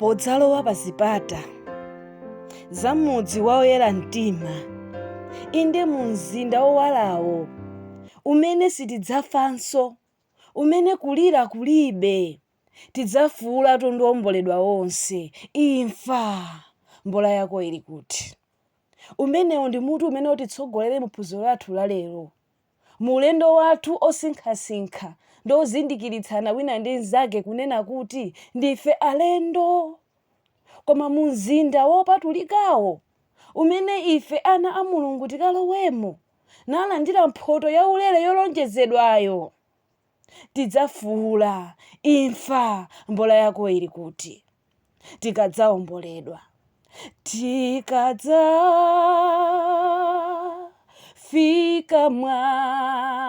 Podzalowa pa zipata za mudzi wa oyera mtima, inde mu mzinda wowalawo, umene sitidzafanso, umene kulira kulibe, tidzafuwulatu ndi owomboledwa onse, Imfa, mbola yako ili kuti? Umenewu ndi mutu umene utitsogolere mu phunziro lathu la lero. Mu ulendo wathu osinkhasinkha ndi ozindikiritsana wina ndi mnzake kunena kuti ndife alendo, koma mu mzinda wopatulikawo umene ife ana a Mulungu tikalowemo nalandira mphoto yaulere yolonjezedwayo, tidzafuula, Imfa, mbola yako ili kuti? Tikadzaomboledwa. Tikadzafika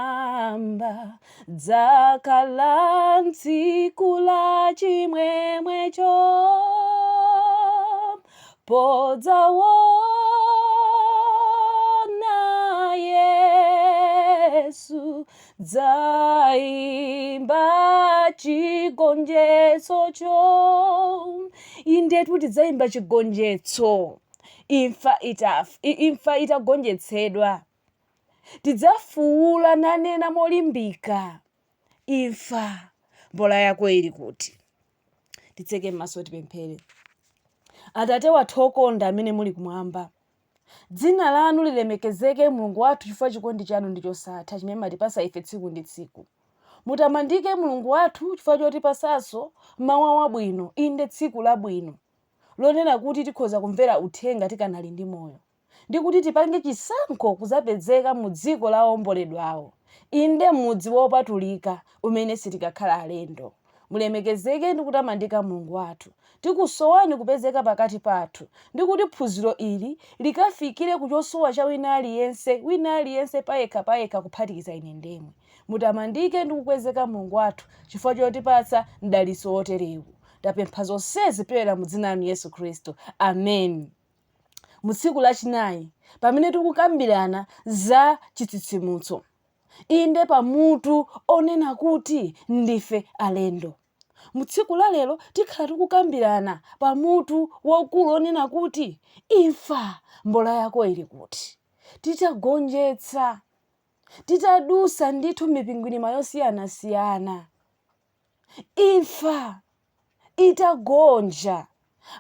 mwamba, dzakhala tsiku la chimwemwecho, podzaona Yesu, dzaimba chigonjetsocho. Indetu tidzaimba chigonjetso imfa itaf, imfa itagonjetsedwa. Tidzafuula nanena molimbika, Imfa, mbola yako ili kuti? Titseke m'maso tipemphere. Atate wathu okonda amene muli kumwamba, dzina lanu lilemekezeke Mulungu wathu chifukwa chikondi chanu ndi chosatha chimene mumatipasa ife tsiku ndi tsiku. Mutamandike Mulungu wathu chifukwa chotipasanso mawa wabwino, inde tsiku labwino lonena kuti tikhoza kumvera uthenga tikanali ndi moyo, ndi kuti tipange chisankho kudzapezeka mu dziko la owomboledwawo, inde mudzi wopatulika umene sitikakhala alendo. Mulemekezeke ndi kutamandika Mulungu wathu. Tikusowani kupezeka pakati pathu, ndi kuti phunziro ili likafikire ku chosowa cha wina aliyense, wina aliyense payekha payekha kuphatikiza ine ndemwe. Mutamandike ndi kukwezeka Mulungu wathu chifukwa chotipatsa mdalitso woterewu. Tapempha zonsezi kupyolera mu dzina lanu Yesu Khristu. Amen. Mu tsiku lachinayi pamene tikukambirana za chitsitsimutso, inde pa mutu onena kuti ndife alendo. Mu tsiku la lero tikhala tikukambirana pa mutu waukulu onena kuti imfa mbola yako ili kuti? Titagonjetsa, titadusa ndithu mipingwirima yosiyanasiyana, imfa itagonja,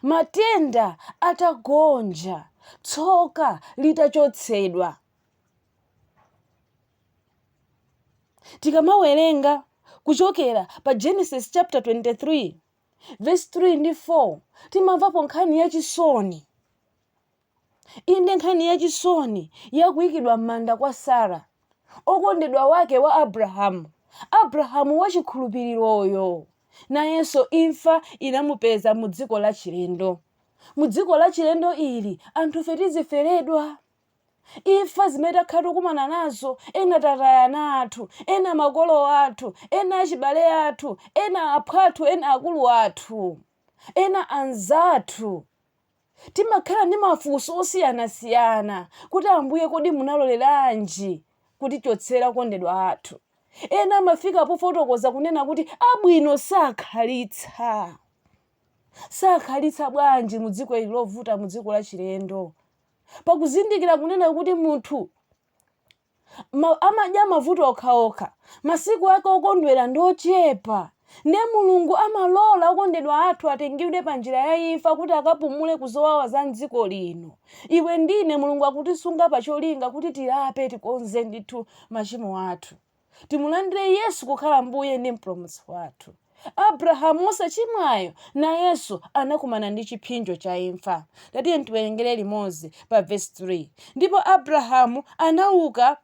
matenda atagonja, tsoka litachotsedwa. Tikamawerenga kuchokera pa Genesis chapter 23 verse 3 ndi 4, timamvapo nkhani yachisoni. Inde nkhani yachisoni ya kuikidwa m'manda kwa Sara, okondedwa wake wa Abrahamu. Abrahamu wachikhulupiriroyo, nayenso imfa inamupeza mu dziko lachilendo. Mu dziko lachilendo ili, anthufe tiziferedwa. Imfa zimene takhala tikukumana nazo, ena tataya ana athu, ena makolo athu, ena achibale athu, ena aphwathu, ena akulu athu, ena anzathu. Timakhala ndi mafunso osiyanasiyana kuti Ambuye kodi munaloleranji kutichotsera okondedwa athu? Ena amafika pofotokoza kunena kuti abwino sakhalitsa. Sakhalitsa bwanji mu dziko ili lovuta, mu dziko lachilendo? Pakuzindikira kunena kuti munthu amadya mavuto okhaokha, masiku ake okondwera ndi ochepa. Ndiye Mulungu amalola okondedwa athu atengedwe pa njira ya imfa kuti akapumule ku zowawa za m'dziko lino. Iwe ndi ine Mulungu akutisunga pa cholinga kuti tilape, tikonze ndithu machimo athu. Timulandire Yesu kukhala Mbuye ndi Mpulumutsi wathu. Abrahamu wosachimwayo nayenso anakumana ndi chipsinjo cha imfa. Tatiyeni tiwerengere limodzi pa vesi 3. Ndipo Abrahamu anauka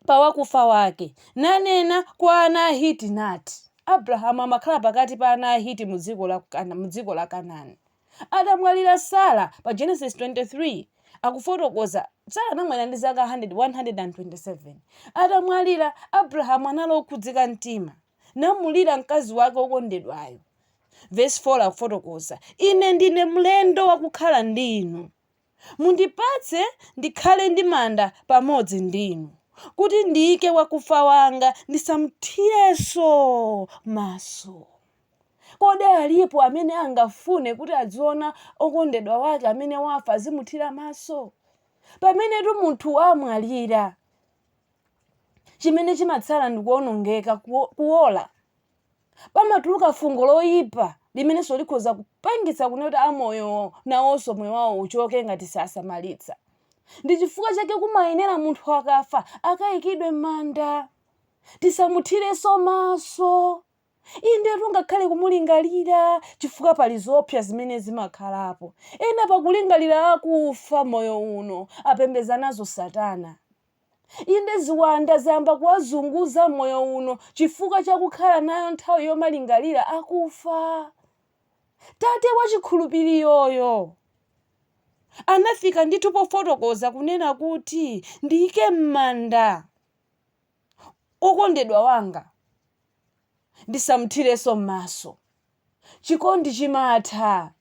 pa wakufa wake, nanena kwa ana a Hiti nati. Abrahamu amakhala pakati pa ana a Hiti mu dziko la Kanani. Atamwalira Sara, pa Genesis 23 akufotokoza, Sara anamwalira ndi zaka 100, 127. Atamwalira, Abrahamu anali okhudzika mtima, namulira mkazi wake wokondedwayo. Vesi 4 akufotokoza, Ine ndine mlendo wakukhala ndi inu. Mundipatse ndikhale ndi manda pamodzi ndi inu, kuti ndiike wakufa wanga, ndisamthirenso maso. Kodi alipo amene angafune kuti adziona okondedwa wake amene wafa azimuthira maso? Pamenetu munthu amwalira, chimene chimatsala ndi kuonongeka, kuola. Pamatuluka fungo loyipa limenenso likhoza kupangitsa kunena kuti amoyowo nawonso moyo wawo uchoke ngati sasamalitsa. Ndi chifukwa chake kumayenera munthu akafa akayikidwe m'manda. Tisamuthirenso maso. Indetu ngakhale kumulingalira chifukwa pali zoopsa zimene zimakhalapo. Ena pakulingalira akufa moyo uno apembedza nazo satana. Inde ziwanda zayamba kuwazunguza moyo uno chifukwa cha kukhala nayo nthawi yomalingalira akufa. Tate wa chikhulupiriroyo anafika ndithu pofotokoza kunena kuti ndiyike m'manda okondedwa wanga ndisamuthirenso m'maso. Chikondi chimatha.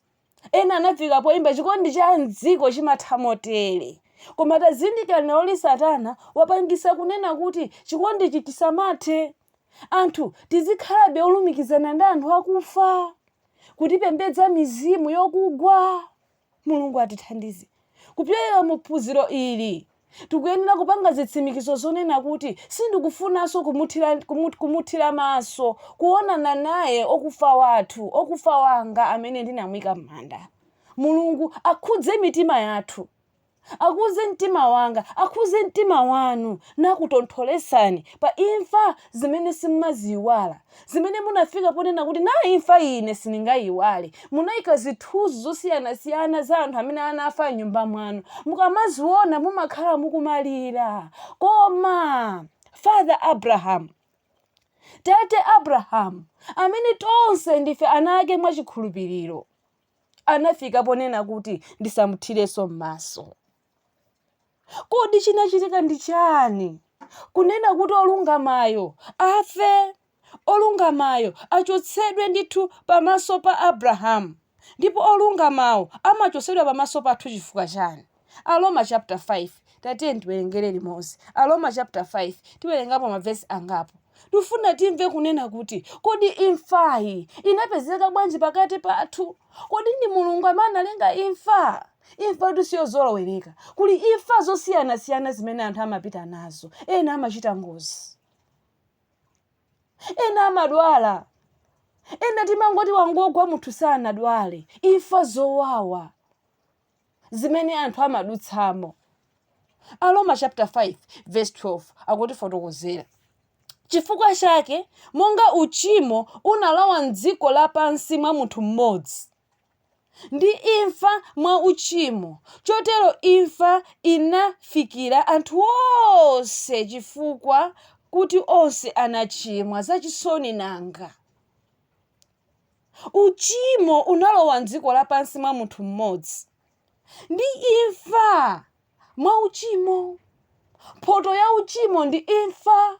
Ena anafika poimba chikondi cha mdziko chimatha motere. Koma tazindikirani leroli satana wapangisa kunena kuti chikondichi chisamathe. Anthu tizikhalabe olumikizana ndi anthu akufa, kutipembedza mizimu yokugwa. Mulungu atithandize. Kupyolera mu phunziro ili, tikuyenera kupanga zitsimikizo zonena kuti sindikufunanso kumuthira maso, kuonana naye okufa wathu, okufa wanga amene ndinamuika m'manda. Mulungu akhudze mitima yathu. Akhuze mtima wanga, akhuze mtima wanu, nakutontholesani pa imfa zimene simumaziiwala, zimene munafika ponena kuti na imfa ine sindingayiwale. Munayika zithunzi zosiyanasiyana za anthu amene anafa m'nyumba mwanu. Mukamaziona mumakhala mukumalira. Koma Father Abraham, Tate Abraham, amene tonse ndife ana ake mwachikhulupiriro, anafika ponena kuti ndisamuthirenso m'maso. Kodi chinachitika ndi chani? Kunena kuti olungamayo afe, olungamayo achotsedwe ndithu pamaso pa Abrahamu, ndipo olungamawo amachotsedwa pamaso pathu chifukwa chani? Aroma chapter 5, tatiyeni tiwerengere limodzi. Aroma chapter 5, tiwerengapo mavesi angapo. Tifuna timve kunena kuti kodi imfayi inapezeka bwanji pakati pathu? Kodi ndi Mulungu amene analenga imfa? Imfatu siyozolowereka. Kuli imfa zosiyanasiyana zimene anthu amapita nazo. Ena amachita ngozi, ena amadwala, ena timangoti wangogwa munthu sanadwale. Imfa zowawa zimene anthu amadutsamo. Aroma chapter 5 verse 12 akutifotokozera. Chifukwa chake monga uchimo unalowa m'dziko lapansi mwa munthu mmodzi, ndi imfa mwa uchimo, chotero imfa inafikira anthu onse chifukwa kuti onse anachimwa. Zachisoni nanga! Uchimo unalowa m'dziko lapansi mwa munthu mmodzi, ndi imfa mwa uchimo. Mphoto ya uchimo ndi imfa,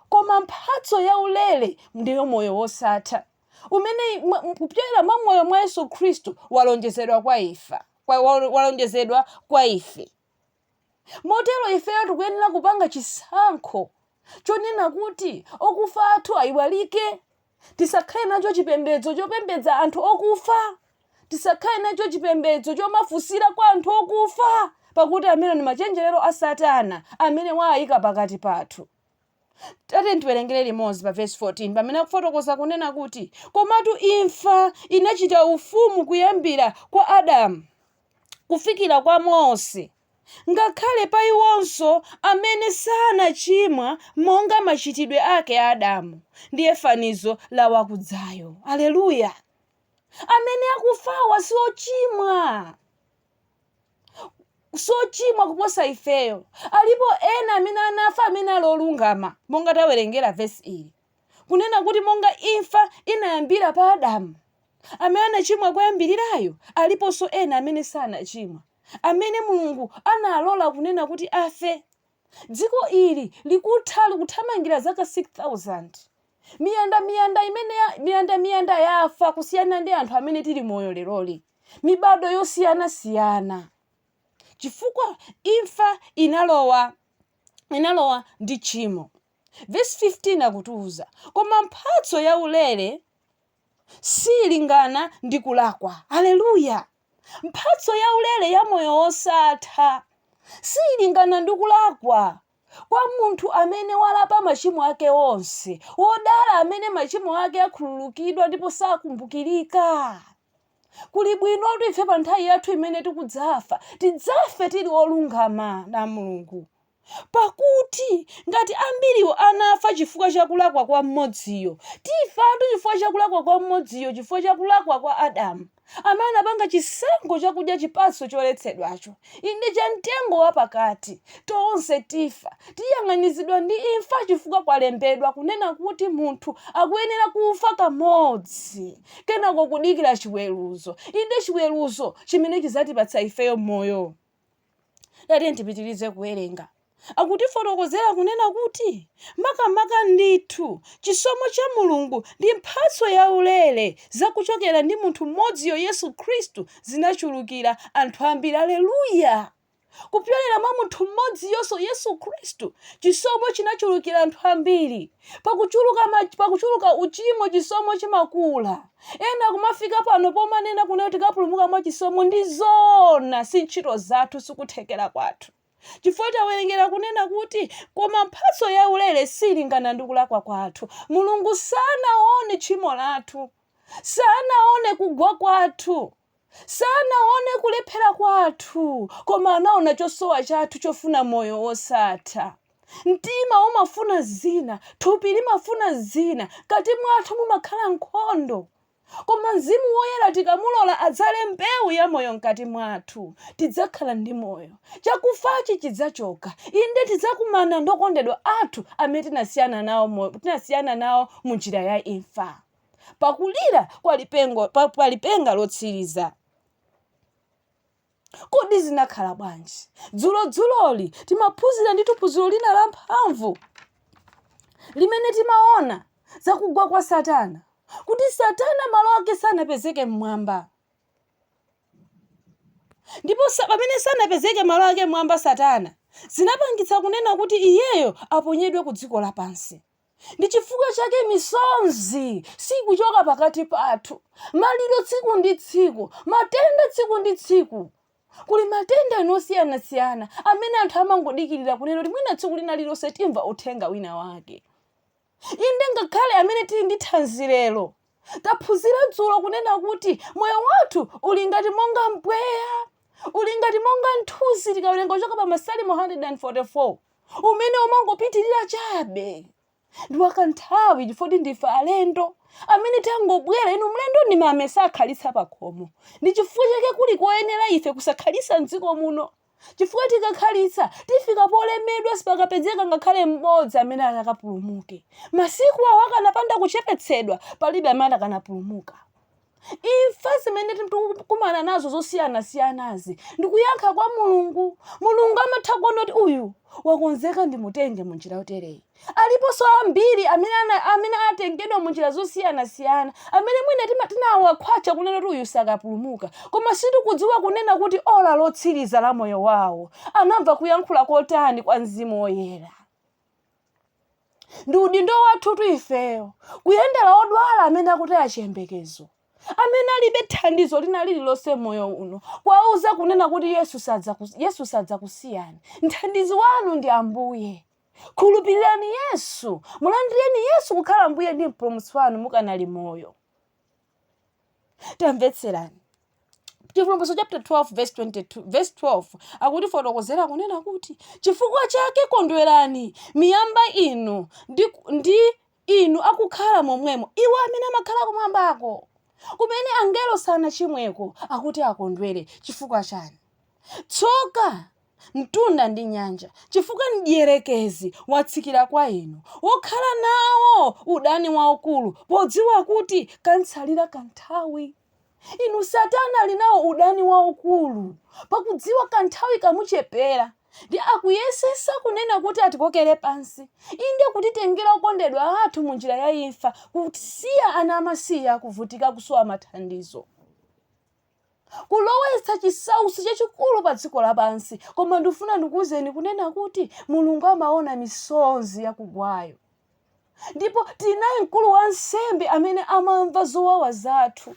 koma mphatso yaulere ndiyo moyo wosatha, umene kupyolera mwa moyo mwa Yesu Khristu walonjezedwa kwa ife, walonjezedwa kwa ife. Motero ifeyo tikuyenera kupanga chisankho chonena kuti okufa athu ayiwalike. Tisakhale nacho chipembedzo chopembedza anthu okufa. Tisakhale nacho chipembedzo chomafunsira kwa anthu okufa, pakuti amene ndi machenjerero a Satana amene waayika pakati pathu. Tatiyeni tiwerengere limodzi pa vesi 14 pamene akufotokoza kunena kuti komatu imfa inachita ufumu kuyambira kwa Adamu kufikira kwa Mose, ngakhale pa iwonso amene sanachimwa monga machitidwe ake a Adamu, ndiye fanizo la wakudzayo. Aleluya! Amene akufawa si ochimwa, sochimwa kuposa ifeyo. Alipo ena amene anafa amene ali olungama, monga tawerengera vesi ili kunena kuti monga imfa inayambira pa Adamu amene anachimwa koyambirirayo, aliponso ena amene sanachimwa amene Mulungu analola kunena kuti afe. Dziko ili likutha, likuthamangira zaka 6000. Miyanda miyanda imene miyanda miyanda yafa kusiyana ndi anthu amene tili moyo leroli, mibado yosiyanasiyana, chifukwa imfa inalowa ndi tchimo. Vesi 15 akutiuza, koma mphatso yaulere Siilingana ndi kulakwa. Aleluya! Mphatso yaulere ya moyo wosatha siilingana ndi kulakwa kwa munthu amene walapa machimo ake onse, wodala amene machimo ake akhululukidwa ndipo sakumbukirika. Kuli bwinotu ife pa nthawi yathu imene tikudzafa, tidzafe tili olungama na Mulungu. Pakuti ngati ambiriwo anafa chifukwa cha kulakwa kwa mmodziyo, tifatu chifukwa cha kulakwa kwa mmodziyo, chifukwa cha kulakwa kwa Adamu, amene anapanga chisankho chakudya chipatso choletsedwacho, inde cha mtengo wapakati, tonse tifa, tiyang'anizidwa ndi imfa chifukwa kwalembedwa kunena kuti munthu akuyenera kufa kamodzi, kenako kudikira chiweruzo, inde chiweruzo chimene chidzatipatsa ifeyo moyo. Tatiyeni tipitirize kuwerenga. Akutifotokozera kunena kuti, Makamaka ndithu, chisomo cha Mulungu ndi mphatso yaulere zakuchokera ndi munthu mmodziyo Yesu Khristu zinachulukira anthu ambiri. Aleluya! Kupyolera mwa munthu mmodziyonso Yesu Khristu, chisomo chinachulukira anthu ambiri. Pakuchuluka uchimo chisomo chimakula. Ena kumafika pano pomanena kunena kuti tikapulumuka mwa chisomo ndi zoona, si ntchito zathu, sikuthekera kwathu. Chifukwa tawerengera kunena kuti koma mphatso yaulere silingana ndi kulakwa kwathu. Mulungu sanaone tchimo lathu, sanaone kugwa kwathu, sanaone kulephera kwathu, koma anaona chosowa chathu chofuna moyo wosatha. Mtima umafuna zina, thupi limafuna zina, mkati mwathu mumakhala nkhondo. Koma Mzimu Woyera tikamulola adzale mbewu ya moyo mkati mwathu, tidzakhala ndi moyo. Chakufachi chidzachoka. Inde tidzakumana ndi okondedwa athu amene tinasiyana nawo mu njira ya imfa. Pakulira kwa lipengo, pa, pa lipenga lotsiriza. Kodi zinakhala bwanji? Dzulodzuloli timaphunzira ndithu phunziro lina lamphamvu limene timaona za kugwa kwa Satana, kuti Satana malo ake sanapezeke mmwamba. Ndipo pamene sanapezeke malo ake mmwamba Satana, zinapangitsa kunena kuti iyeyo aponyedwe ku dziko lapansi. Ndi chifukwa chake misonzi sikuchoka pakati pathu, maliro tsiku ndi tsiku, matenda tsiku ndi tsiku. Kuli matenda ena osiyanasiyana amene anthu amangodikirira kunena kuti mwina tsiku lina lililonse timva uthenga wina wake. Inde ngakhale amene tili ndi thanzi lero, taphunzira dzulo kunena kuti moyo wathu uli ngati monga mpweya, uli ngati monga mthunzi tikawerenga kuchoka pa Masalimo 144. Umene umangopitirira chabe. Ndi wakanthawi chifukwa kuti ndife alendo amene tangobwera. Inu mlendo ndi mame sakhalitsa pakhomo. Ndi chifukwa chake kuli koyenera ife kusakhalitsa m'dziko muno. Chifukwa tikakhalitsa, tifika polemedwa sipakapezeka ngakhale mmodzi amene atakapulumuke. Masiku awo akanapanda kuchepetsedwa, palibe amene akanapulumuka. Imfa zimene tikukumana nazo zosiyanasiyanazi ndi kuyankha kwa Mulungu. Mulungu amatha kuona kuti uyu wakonzeka ndimutenge mu njira yotereyi. Aliponso ambiri amene atengedwa mu njira zosiyanasiyana, amene mwina tinawakhwacha kunena kuti uyu sakapulumuka, koma sitikudziwa kunena kuti ora lotsiriza la moyo wawo anamva kuyankhula kotani kwa Mzimu Woyera. Ndi udindo wathutu ifeyo kuyendera odwala amene akutaya chiyembekezo, amene alibe thandizo lina lililonse m'moyo uno, kuwauza kunena kuti Yesu sadzakusiyani. Mthandizi wanu ndi Ambuye. Khulupirirani Yesu, mulandireni Yesu kukhala Mbuye ndi Mpulumutsi wanu mukanali moyo. Tamvetserani. Chivumbulutso chapter 12 verse 22, verse 12 akutifotokozera kunena kuti chifukwa chake kondwerani miyamba inu ndi inu akukhala momwemo, iwo amene amakhala kumwambako kumene angelo sanachimweko, akuti akondwere. Chifukwa chani? Tsoka mtunda ndi nyanja, chifukwa mdierekezi watsikira kwa inu, wokhala nawo udani waukulu, podziwa kuti kamtsalira kanthawi. Inu, Satana ali nawo udani waukulu, pakudziwa kanthawi kamuchepera, ndi akuyesesa kunena kuti atikokere pansi, inde kutitengera okondedwa athu mu njira ya imfa, kusiya ana amasiye akuvutika, akusowa mathandizo, kulowetsa chisautso chachikulu pa dziko lapansi. Koma ndifuna ndikuwuzeni kunena kuti Mulungu amaona misonzi yakugwayo. Ndipo tili naye mkulu wa ansembe amene amamva zowawa zathu.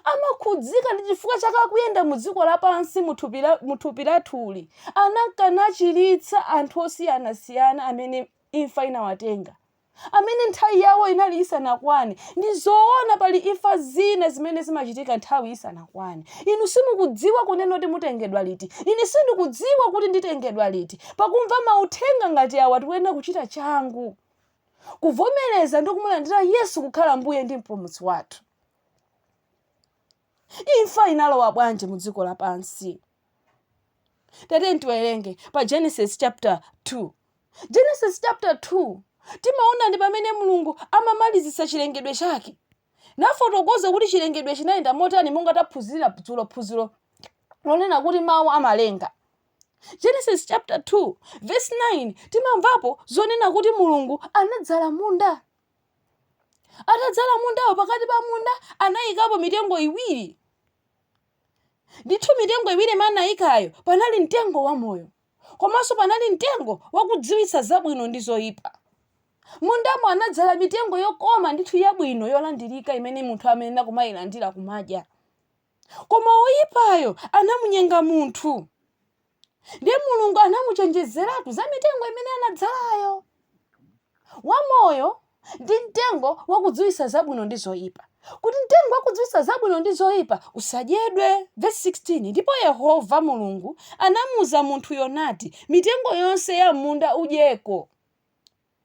Amakhudzika ndi chifukwa chake akuyenda mu dziko lapansi mu thupi lathuli. Ananka nachiritsa anthu osiyanasiyana amene imfa inawatenga, amene nthawi yawo inali isanakwane. Ndi zoona pali imfa zina zimene zimachitika nthawi isanakwane. Inu simukudziwa kunena kuti mutengedwa liti. Ine sindikudziwa kuti nditengedwa liti. Pakumva mauthenga ngati awa tikuyenera kuchita changu kuvomereza ndi kumulandira Yesu kukhala Mbuye ndi Mpulumutsi wathu. Imfa inalowa bwanji mu dziko lapansi? Tatiyeni tiwerenge pa Genesis chapter 2. Genesis chapter 2 timaona ndi pamene Mulungu amamalizitsa chilengedwe chake, nafotokoza kuti chilengedwe chinayenda motani, monga taphunzira dzulo phunziro lonena kuti mawu amalenga. Genesis chapter 2 verse 9 timamvapo zonena kuti Mulungu anadzala munda. Atadzala mundawo, pakati pa munda anayikapo mitengo iwiri. Ndithu mitengo iwiri imene anayikayo, panali mtengo wa moyo komanso panali mtengo wakudziwitsa zabwino ndi zoyipa. Mundamo anadzala mitengo yokoma ndithu, yabwino, yolandirika, imene munthu amayenera kumayilandira, kumadya. Koma woyipayo anamunyenga munthu. Ndiye Mulungu anamuchenjezeratu za mitengo imene anadzalayo, wamoyo ndi mtengo wakudziwitsa zabwino ndi zoyipa, kuti mtengo wakudziwitsa zabwino ndi zoyipa usadyedwe. Verse 16: Ndipo Yehova Mulungu anamuwuza munthuyo nati, "Mitengo yonse ya m'munda udyeko."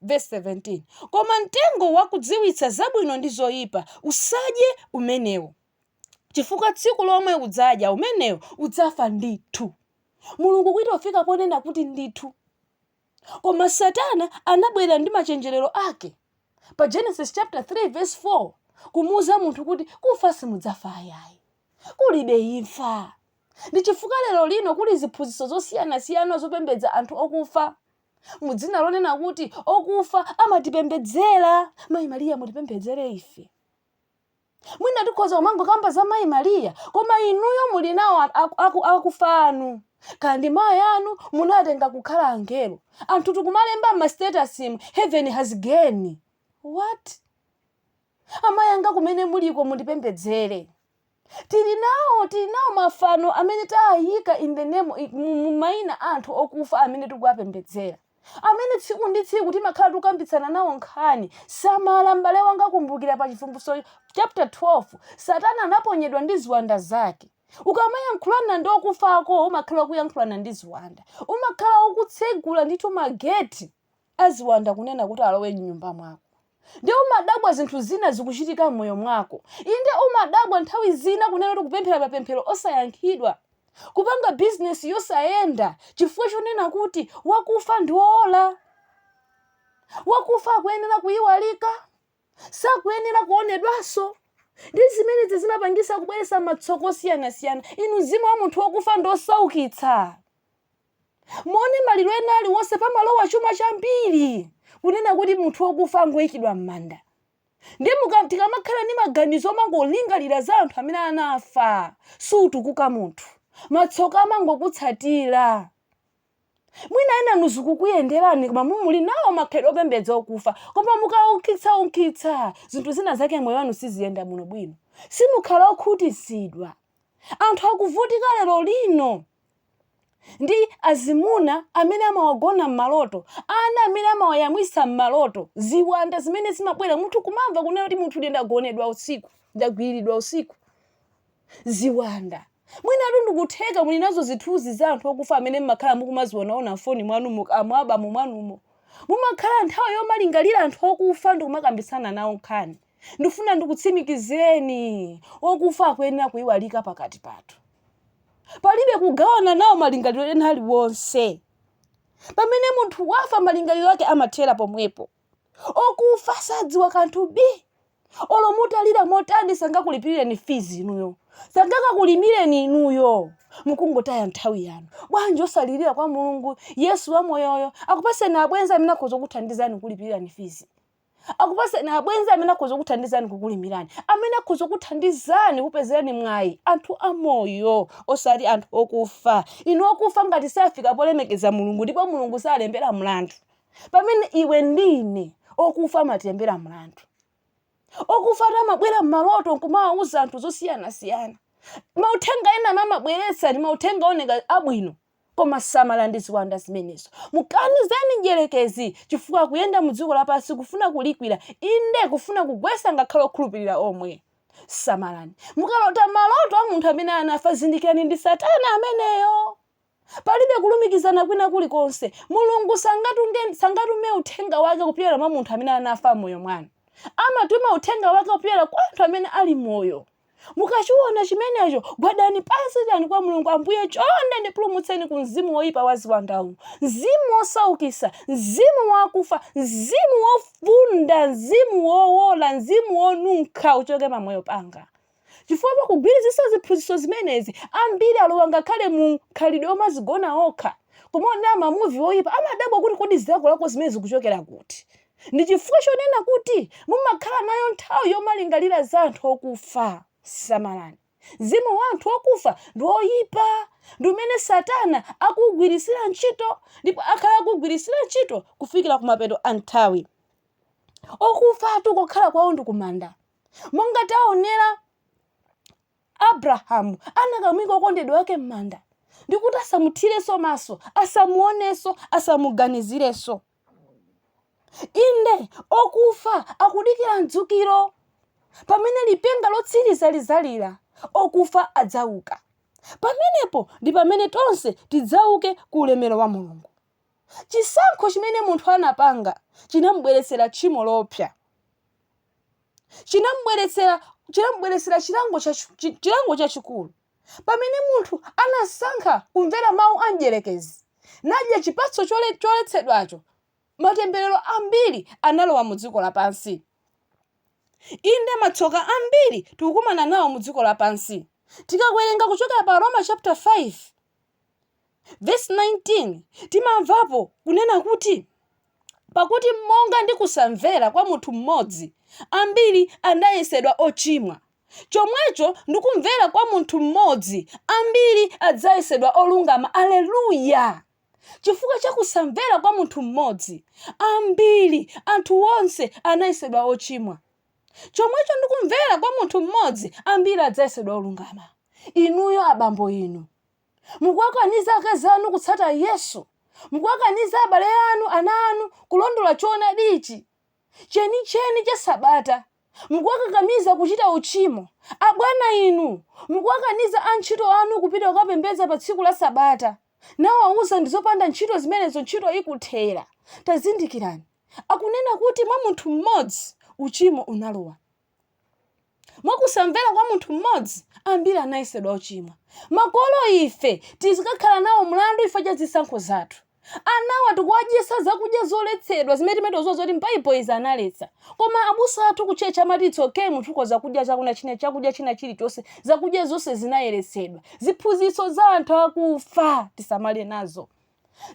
Verse 17: Koma mtengo wakudziwitsa zabwino ndi zoyipa usadye umenewo, chifukwa tsiku lomwe udzadya umenewo udzafa ndithu. Mulungu kuita kufika ponena kuti ndithu. Koma Satana anabwera ndi machenjerero ake pa Genesis chapter 3 verse 4, kumuuza munthu kuti kufa simudzafa ayayi, kulibe imfa. Ndi chifukwa lero lino kuli ziphunzitso zosiyanasiyana zopembedza anthu okufa mudzina lonena kuti okufa amatipembedzera. Mayi Mariya, mutipembedzere ife. Mwina tikhoza kumangokamba za Mayi Mariya, koma inuyo muli nawo akufa anu, kandi mayi anu munatenga kukhala angelo. Anthu tikumalemba m'ma status mu, "Heaven has gain what?" Amayi anga kumene muliko, mundipembedzere. Tili nawo mafano amene tayika in the name, mu mayina a anthu okufa amene tikuwapembedzera, amene tsiku ndi tsiku timakhala tikukambitsana nawo nkhani. Samala, m'bale wanga. Kumbukira pa Chivumbulutso chapter 12, Satana anaponyedwa ndi ziwanda zake. Ukamayankhulana ndi okufa ako, umakhala ukuyankhulana ndi ziwanda, umakhala ukutsegula ndithu mageti aziwanda kunena kuti alowe mnyumba mwako. Ndi umadabwa zinthu zina zikuchitika m'moyo mwako. Inde, umadabwa nthawi zina kunena kuti kupemphera mapemphero osayankhidwa, kupanga bizinesi yosayenda, chifukwa chonena kuti wakufa ndi wowola. Wakufa akuyenera kuyiwalika, sakuyenera kuonedwanso. Ndi zimenezi zimapangisa kubweretsa matsoka osiyanasiyana. Inu, mzimu wa munthu wokufa ndi osaukitsa. Muone maliro ena aliwonse pamalowa chuma chambiri, kunena kuti munthu wokufa angoyikidwa m'manda. Ndi tikamakhala ndi maganizo omangolingalira za anthu amene anafa, sutukuka munthu, matsoka amangokutsatira. Mwina ena muzikukuyenderani, koma mumuli nawo makhalidwe opembedza okufa, koma mukaunkhitsaunkhitsa zinthu zina zake, moyo wanu siziyenda bwinobwino, simukhala okhutitsidwa. Anthu akuvutika lero lino ndi azimuna amene amawagona m'maloto, ana amene amawayamwisa m'maloto, ziwanda zimene zimabwera. Munthu kumamva kunena kuti munthu ine ndagonedwa usiku, ndagwiriridwa usiku, ziwanda. Mwinatu ndikutheka muli nazo zithunzi za anthu okufa amene mmakhala mukumazionaona mfoni mwanu, mukamwabamu mwanumo. Mumakhala nthawi yomalingalira anthu okufa ndikumakambitsana nawo nkhani. Ndifuna ndikutsimikizeni, okufa akuyenera kuyiwalika pakati pathu. Palibe kugawana nawo malingaliro ena aliwonse. Pamene munthu wafa, malingaliro ake amathera pomwepo. Okufa sadziwa kanthu bi. Olo mutalira motani, sangakulipireni fees inuyo, sangakakulimireni inuyo, mukungotaya nthawi yanu. Bwanji osalirira kwa Mulungu Yesu wa moyoyo, akupaseni abwenzi amene akhoza kukuthandizani kulipirani fees, akupaseni abwenzi amene akhoza kukuthandizani kukulimirani, amene akhoza kukuthandizani kupezerani mwayi? Anthu amoyo, osati anthu okufa. Inu, okufa ngati safika polemekeza Mulungu, ndipo Mulungu salembera mlandu, pamene iwe ndine Okufa amatiyembera mlandu. Okufatu amabwera m'maloto nkumawauza anthu zosiyanasiyana. Mauthenga ena amabweretsa ndi mauthenga ooneka abwino, koma samalani ndi ziwanda zimenezo. Mukanizeni mdyerekezi, chifukwa akuyenda mu dziko lapansi kufuna kulikwira, inde kufuna kugwetsa ngakhale okhulupirira omwe. Samalani. Mukalota maloto a munthu amene anafa, zindikirani ndi Satana ameneyo. Palibe kulumikizana kwina kulikonse. Mulungu sangatunge, sangatume uthenga wake kupyolera mwa munthu amene anafa m'moyo mwanu. Amatuma uthenga wake kupyolera kwa anthu amene ali moyo. Mukachiona chimenecho, gwadani pansi lirani kwa Mulungu, Ambuye chonde ndipulumutseni ku mzimu woipa wa ziwandawu, mzimu wosaukisa, mzimu wakufa, mzimu wofunda, mzimu wowola, mzimu wonunkha uchoke pamoyo panga. Chifukwa pakugwirizitsa ziphunzitso zimenezi, ambiri alowa ngakhale mu mkhalidwe womazigona okha, kumaonera ma movie oipa, amadabwa kuti kodi zilakolako zimenezi zikuchokera kuti? Ndi chifukwa chonena kuti mumakhala nayo nthawi yomalingalira za anthu okufa. Samalani. Mzimu wa anthu okufa ndi woipa. Ndi umene Satana akuugwiritsira ntchito, ndipo akhala akuugwiritsira ntchito kufikira kumapeto a nthawi. Okufatu kokhala kwawo ndi kumanda. Monga taonera, Abrahamu anakamuika wokondedwa wake m'manda, ndi kuti asamuthirenso maso, asamuonenso, asamuganizirenso. Inde, okufa akudikira mdzukiro. Pamene lipenga lotsiriza lidzalira, okufa adzauka. Pamenepo ndi pamene tonse tidzauke ku ulemero wa Mulungu. Chisankho chimene munthu anapanga chinamubweretsera tchimo loopsa. Chinamubweretsera chinamubweretsera chilango chachi, chilango chachikulu. Pamene munthu anasankha kumvera mawu a mdyerekezi, nadya chipatso chole, choletsedwacho, matemberero ambiri analowa mu dziko lapansi. Inde, matsoka ambiri tikukumana nawo mu dziko lapansi. Tikawerenga kuchokera pa Aroma chapter 5 vesi 19, timamvapo kunena kuti, Pakuti monga ndi kusamvera kwa munthu mmodzi ambiri anayesedwa ochimwa, chomwecho ndi kumvera kwa munthu mmodzi ambiri adzayesedwa olungama. Aleluya! Chifukwa cha kusamvera kwa munthu mmodzi, ambiri, anthu onse anayesedwa ochimwa. Chomwecho ndi kumvera kwa munthu mmodzi ambiri adzayesedwa olungama. Inuyo abambo inu, mukuwakaniza akazi anu kutsata Yesu? Mukuwakaniza abale anu, ana anu kulondola choonadi ichi chenicheni cha Sabata? Mukuwakakamiza kuchita uchimo? Abwana inu, mukuwakaniza antchito anu kupita kukapembedza pa tsiku la Sabata, nawauza ndi zopanda ntchito zimenezo, ntchito ikuthera? Tazindikirani, akunena kuti mwa munthu mmodzi uchimo unalowa. Mwa kusamvera kwa munthu mmodzi, ambiri anayesedwa ochimwa. Makolo ife tizikakhala nawo mlandu chifukwa cha zisankho zathu. Anawa tikuwadyetsa zakudya zoletsedwa zimene timatoziwa zoti m'Baibulo izi analetsa. Koma abusa athu ku church amati it's okay, munthu ukhoza kudya chakudya china chakudya china chilichonse, zakudya zonse zinayeretsedwa. Ziphunzitso za anthu akufa tisamale nazo.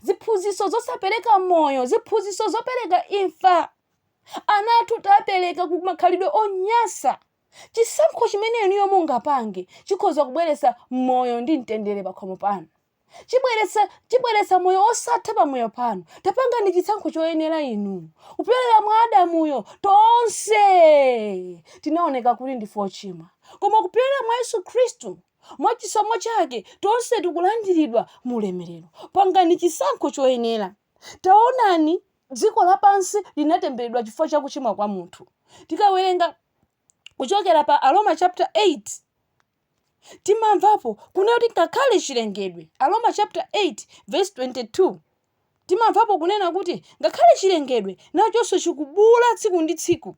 Ziphunzitso zosapereka moyo, ziphunzitso zopereka imfa. Ana athu tapereka ku makhalidwe onyasa. Chisankho chimene inuyo mungapange chikhoza kubweretsa moyo ndi mtendere pakhomo panu. Chibweretsa, chibweretsa moyo osatha pamoyo panu. Tapangani chisankho choyenera inu. Kupyolera mwa Adamuyo, tonse tinaoneka kuti ndife ochimwa. Koma kupyolera mwa Yesu Khristu, mwa chisomo chake, tonse tikulandiridwa mu ulemerero. Pangani chisankho choyenera. Taonani, dziko lapansi linatembereredwa chifukwa cha kuchimwa kwa munthu. Tikawerenga kuchokera pa Aroma chapter 8, timamvapo kunena kuti ngakhale chilengedwe, Aroma chapter 8 verse 22, timamvapo kunena kuti ngakhale chilengedwe nachonso chikubuula tsiku ndi tsiku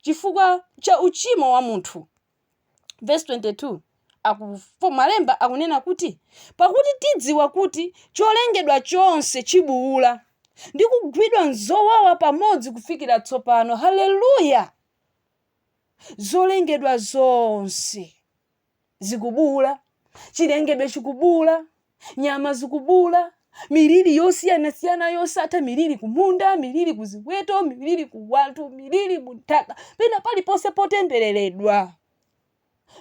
chifukwa cha uchimo wa munthu. Verse 22 akufo malemba akunena kuti, Pakuti tidziwa kuti cholengedwa chonse chibuula ndi kugwidwa nzowawa pamodzi kufikira tsopano. Haleluya! Zolengedwa zonse zikubuula, chilengedwe chikubuula, nyama zikubuula, miliri yosiyanasiyana yosatha, miliri kumunda, miliri kuziweto, miliri ku wanthu, miliri munthaka, pena paliponse potembereredwa.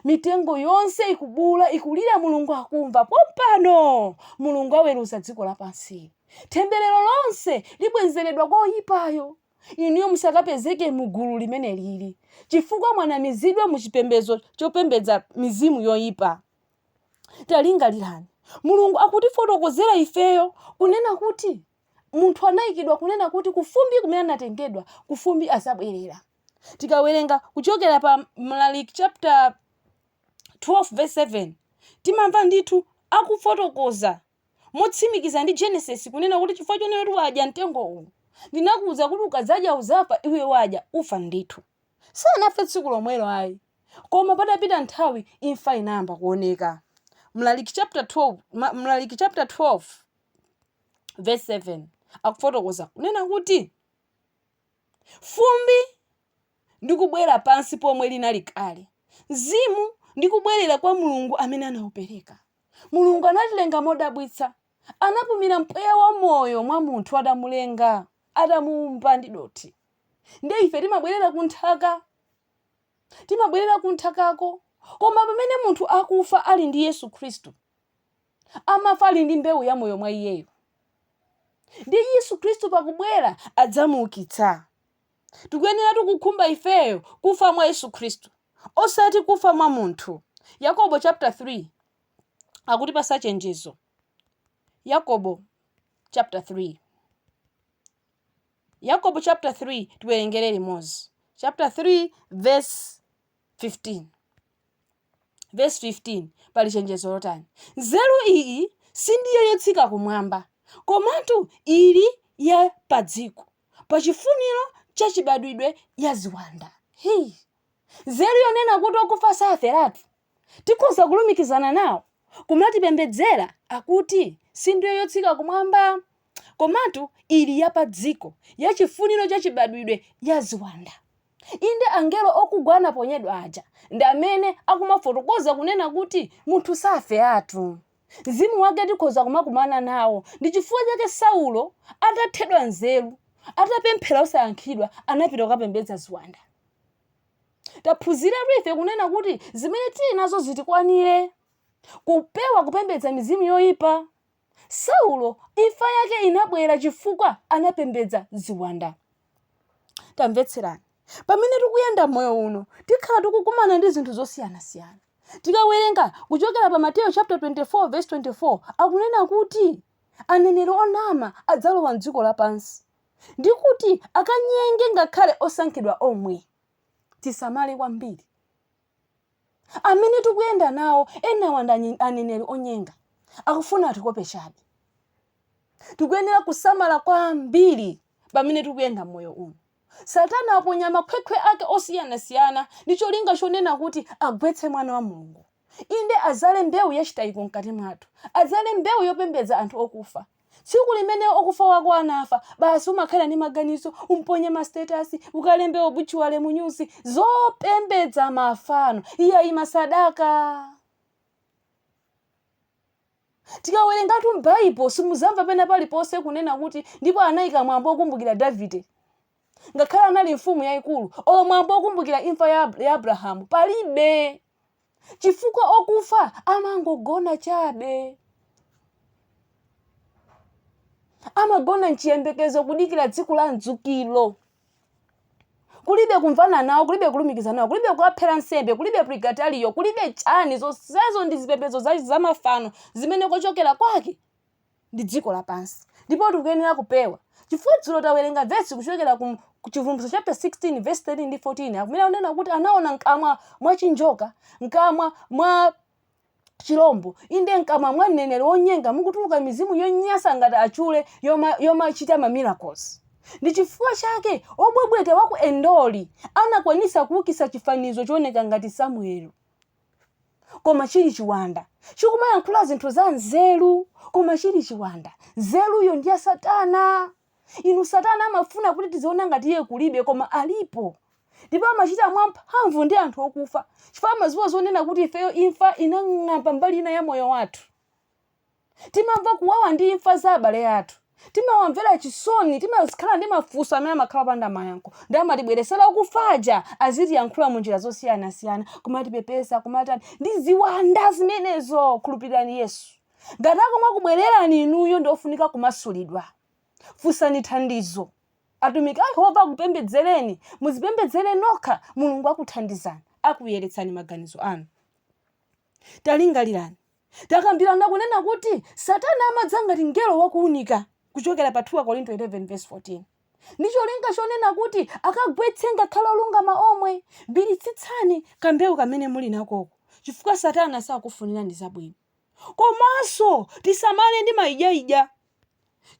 Mitengo yonse ikubuula, ikulira, Mulungu akumva. Pompano Mulungu aweruza dziko lapansi. Temberero lonse libwezeredwa kwa oyipayo. Inuyo musakapezeke mu gulu limene lili, chifukwa mwanamizidwa mu chipembedzo chopembedza mizimu yoipa. Talingalirani, Mulungu akutifotokozera ifeyo kunena kuti munthu anayikidwa kunena kuti kufumbi kumene anatengedwa, kufumbi azabwerera. Tikawerenga kuchokera pa Mlaliki chapter 12 verse 7, timamva ndithu akufotokoza motsimikiza ndi Genesis kunena kuti chifukwa chonena kuti wadya mtengo uwu, ndinakuwuza kuti ukadzadya uzafa, iwe wadya, ufa ndithu. Sanafe tsiku lomwelo ayi, koma patapita nthawi imfa inayamba kuoneka. Mlaliki chapter 12, Mlaliki chapter 12 verse 7 akufotokoza kunena kuti fumbi ndikubwera pansi pomwe linali kale, mzimu ndikubwerera kwa Mulungu amene anaupereka. Mulungu anatilenga modabwitsa. Anapumira mpweya wa moyo mwa munthu atamulenga, atamuumba ndi dothi. Ndiye ife timabwerera ku nthaka. Timabwerera ku nthakako. Koma pamene munthu akufa ali ndi Yesu Khristu, amafa ali ndi mbewu ya moyo mwa iyeyo. Ndiye Yesu Khristu pakubwera adzamuukitsa. Tikuyeneratu kukhumba ifeyo kufa mwa Yesu Khristu, osati kufa mwa munthu. Yakobo chapter 3 akutipasa chenjezo. Yakobo chapter 3. Yakobo chapter 3 tiwerengere limodzi. Chapter 3 verse 15. Verse 15 pali chenjezo lotani? Nzeru iyi sindiyo yotsika kumwamba, komatu ili ya padziko, pa chifuniro cha chibadwidwe ya ziwanda. Hii. Nzeru yonena kuti okufa saferatu, tikhoza kulumikizana nawo, kumatipembedzera, akuti sindiyo yotsika kumwamba, komatu ili ya padziko, ya chifuniro cha chibadwidwe ya ziwanda. Inde, angelo okugwa anaponyedwa aja ndi amene akumafotokoza kunena kuti munthu saferatu. Mzimu wake tikhoza kumakumana nawo. Ndi chifukwa chake Saulo atathedwa nzeru, atapemphera osayankhidwa, anapita kukapembedza ziwanda. Taphunziratu ife kunena kuti zimene tili nazo zitikwanire, kupewa kupembedza mizimu yoipa. Saulo imfa yake inabwera chifukwa anapembedza ziwanda. Tamvetserani, pamene tikuyenda moyo uno, tikhala tikukumana ndi zinthu zosiyanasiyana. Tikawerenga kuchokera pa Mateyu chapter 24 verse 24, akunena kuti aneneri onama adzalowa m'dziko lapansi ndi kuti akanyenge ngakhale osankhidwa omwe. Tisamale kwambiri. Amene tikuyenda nawo enawa ndi aneneri onyenga, akufuna atikope chabe. Tikuyenera kusamala kwambiri pamene tikuyenda m'moyo uno. Satana aponya makhwekhwe ake osiyanasiyana ndi cholinga chonena kuti agwetse mwana wa Mulungu. Inde, adzale mbewu ya chitayiko mkati mwathu. Adzale mbewu yopembedza anthu okufa. Tsiku limene okufa wako anafa, basi umakhala ndi maganizo, umponye ma status, ukalembe obituary mu news, zopembedza mafano, iyayi masadaka. Tikawerengatu m'Baibo simudzamva pena paliponse kunena kuti ndipo anaika mwambo wokumbukira Davide. Ngakhale anali mfumu yaikulu, olo mwambo wokumbukira imfa ya Abrahamu palibe. Chifukwa okufa amangogona chabe. Amagona m'chiyembekezo kudikira tsiku la mdzukiro. Kulibe kumvana nawo, kulibe kulumikiza nawo, kulibe kuwaphera nsembe, kulibe purigatoriyo, kulibe chani, zonsezo ndi zipembedzo za mafano zimene kochokera kwake ndi dziko lapansi. Ndipo tikuyenera kupewa. Chifukwa dzulo tawerenga vesi kuchokera ku Chivumbulutso chapter 16 verse 13 ndi 14, akumene akunena kuti anaona mkamwa mwa chinjoka, mkamwa mwa chilombo, inde mkamwa mwa mneneri wonyenga mukutuluka mizimu yonyansa ngati achule yomachita ma miracles. Ndi chifukwa chake obwebweta wa ku Endori anakwanisa kuukitsa chifanizo chooneka ngati Samueli, koma chili chiwanda, chikumayankhula zinthu za nzeru, koma chili chiwanda. Nzeruyo ndi ya Satana. Inu, Satana amafuna kuti tiziona ngati iye kulibe, koma alipo. Ndipo amachita mwamphamvu ndi anthu okufa, chifukwa amadziwa zonena kuti ifeyo imfa inang'amba mbali ina ya moyo wathu. Timamva kuwawa ndi imfa za abale athu. Timawamvera chisoni, timakhala ndi mafunso amene amakhala opanda mayankho. Ndi amatibweretsera okufa aja azitiyankhula mu njira zosiyanasiyana, kumatipepesa, kumatani. Ndi ziwanda zimenezo. Khulupirirani Yesu. Ngati akumakubwererani inuyo ndi ofunika kumasulidwa. Funsani thandizo. Atumiki a Yehova akupembedzereni, muzipembedzere nokha, Mulungu akuthandizani, akuyeretsani maganizo anu. Talingalirani. Takambirana kunena kuti Satana amadza ngati mngelo wakuunika kuchokera pa 2 Akorinto 11 vesi 14 ndi cholinga chonena kuti akagwetse ngakhale olungama omwe. Gwiritsitsani kambewu kamene muli nakoko chifukwa Satana sakufunirani zabwino. Komanso tisamale ndi maidyaidya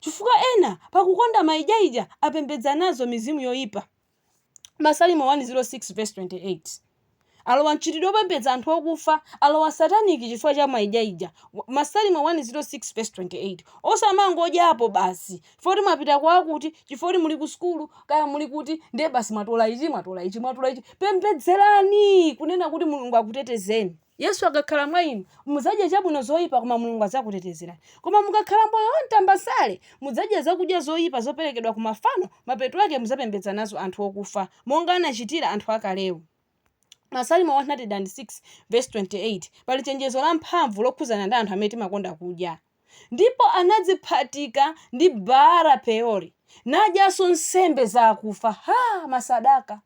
chifukwa ena pakukonda maidyaidya apembedza nazo mizimu yoipa. Masalimo 106 vesi 28 Alowa mchitidwe opembedza anthu okufa, alowa satanic chifukwa cha maidyaidya. Masalimo 106 vesi 28 Osamangodyapo basi chifukwa kuti mwapita kwakuti, chifukwa kuti muli ku sukulu, kaya muli kuti, ndiye basi mwatola ichi, mwatola ichi, mwatola ichi. Pembedzerani kunena kuti Mulungu akutetezeni. Yesu akakhala mwa inu, mudzadya chabwino zoipa koma Mulungu adzakutetezerani. Koma mukakhala moyo wa mtambasale, mudzadya zakudya zoipa zoperekedwa ku mafano, mapeto ake mudzapembedza nazo anthu okufa, monga anachitira anthu akalewo. Masalimo 106 vesi 28 pali chenjezo lamphamvu lokhudzana ndi anthu amene timakonda kudya. Ndipo anadziphatika ndi Baala-Peori, nadyanso nsembe za akufa. Ha! Masadaka!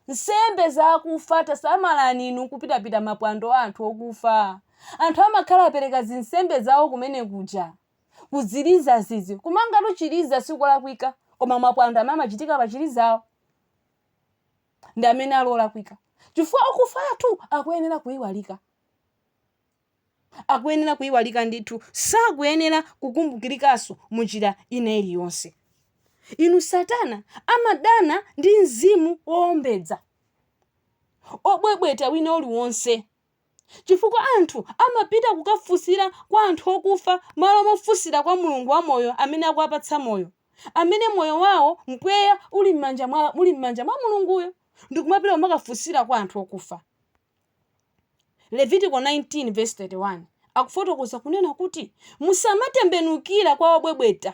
Nsembe za akufa, tasamalani inu kupitapita mapwando a anthu okufa. Anthu amakhala apereka zinsembe zawo kumene kuja. Kuziliza zizi. Kumangatu chiliza sikolakwika, koma mapwando amene amachitika pa chilizawo ndi amene ali olakwika. Chifukwa okufa athu akuyenera kuiwalika. Akuyenera kuiwalika ndithu, sakuyenera kukumbukirikanso munjira ina iliyonse. Inu Satana amadana ndi mzimu woombedza, obwebweta wina uliwonse, chifukwa anthu amapita kukafunsira kwa anthu okufa malo mofunsira kwa Mulungu wamoyo amene akuwapatsa moyo, amene moyo wawo, mpweya uli m'manja mwa uli m'manja mwa Mulunguyo, ndikumapita kumakafunsira kwa anthu okufa. Levitiko 19 vesi 31 akufotokoza kunena kuti musamatembenukira kwa obwebweta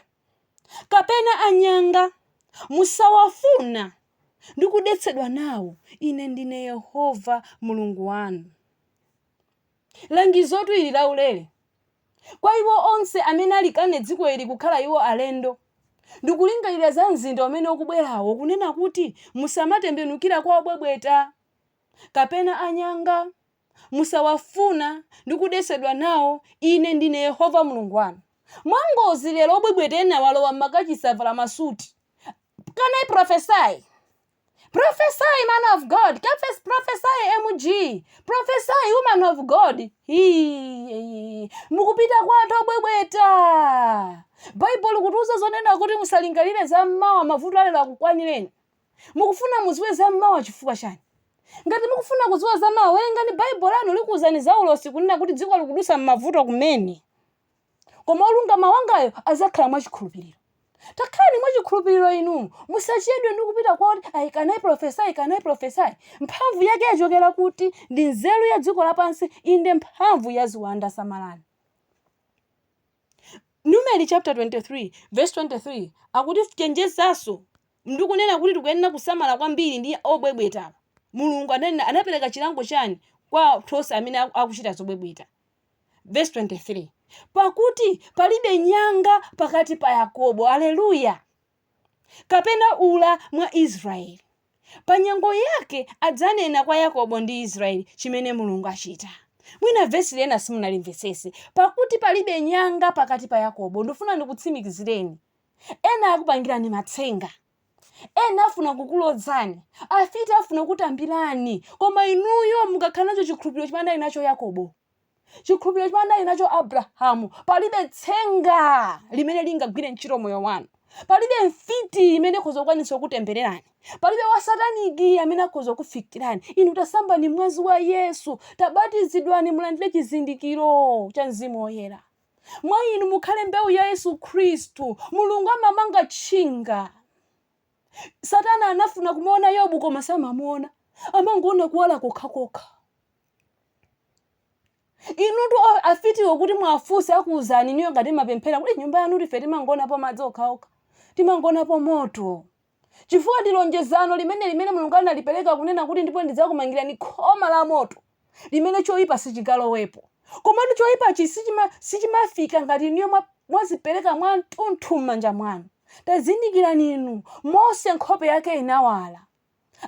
kapena anyanga, musawafuna ndi kudetsedwa nawo, ine ndine Yehova Mulungu wanu. Langizotu ili laulere kwa iwo onse amene alikane dziko ili kukhala iwo alendo ndikulingalira za mzinda umene ukubwerawo kunena kuti musamatembenukira kwa obwebweta kapena anyanga, musawafuna ndi kudetsedwa nawo, Ine ndine Yehova Mulungu wanu. Mwangozi lero obwebweta ena alowa mmakachisi avala masuti. Can I prophesy? Prophesy man of God, Confess, prophesy MG, prophesy woman of God. Hii, mukupita kwa anthu obwebweta. Baibulo likutiuza zonena kuti musalingalire za mmawa, mavuto alero akukwanireni. Mukufuna mudziwe za mmawa chifukwa chani? Ngati mukufuna kudziwa za mawa, werengani Baibulo lanu likuuzani za ulosi kunena kuti dziko likudusa m'mavuto kumene. Koma olungama wangayo adzakhala mwa chikhulupiriro. Takhalani mwa chikhulupiriro inu. Musachedwe ndi kupita kwa oti I can I prophesy, can I prophesy. Mphamvu yake yachokera kuti? Ndi nzeru ya dziko lapansi, inde mphamvu ya ziwanda samalani. Numeri chapter 23 verse 23 akutichenjezanso ndikunena kuti tikuyenera kusamala kwambiri ndi obwebwetawa. Mulungu ananena, anapereka chilango chani kwa anthu onse amene akuchita zobwebweta. Verse 23 Pakuti palibe nyanga pakati pa Yakobo, aleluya, kapena ula mwa Israeli. Pa nyengo yake adzanena kwa Yakobo ndi Israeli chimene Mulungu achita. Mwina vesi lena simunalimvetsetse. Pakuti palibe nyanga pakati pa Yakobo. Ndifuna ndikutsimikizireni. Ena akupangirani matsenga. Ena afuna kukulodzani. Afiti afuna kukutambirani. Koma inuyo mukakhala nacho chikhulupiriro chimene anali nacho Yakobo, chikhulupiriro chimene anali nacho Abrahamu, palibe tsenga limene lingagwire ntchito moyo wanu. Palibe mfiti imene ikhoza kukwanitsa kukutembererani. Palibe wasataniki amene akhoza kukufikirani. Inu tasambani mwazi wa Yesu, tabatizidwani mulandire chizindikiro cha Mzimu Woyera. Mwa inu mukhale mbewu ya Yesu Khristu. Mulungu amamanga tchinga. Satana anafuna kumuona Yobu koma samamuona. Amangoona kuwala kokhakokha. Inutu afitiwo kuti mwafunse akuwuzani inuyo ngati mapemphera kuti nyumba yanu ife timangoonapo madzi okhaokha. Timangoonapo moto. Chifukwa ndi lonjezano limene Mulungu analipereka kunena kuti ndipo ndidzakumangirani khoma la moto limene choyipa sichikalowepo. Komatu choyipachi sichimafika ngati inuyo mwazipereka mwamtunthu m'manja mwanu. Tazindikirani inu, Mose nkhope yake inawala.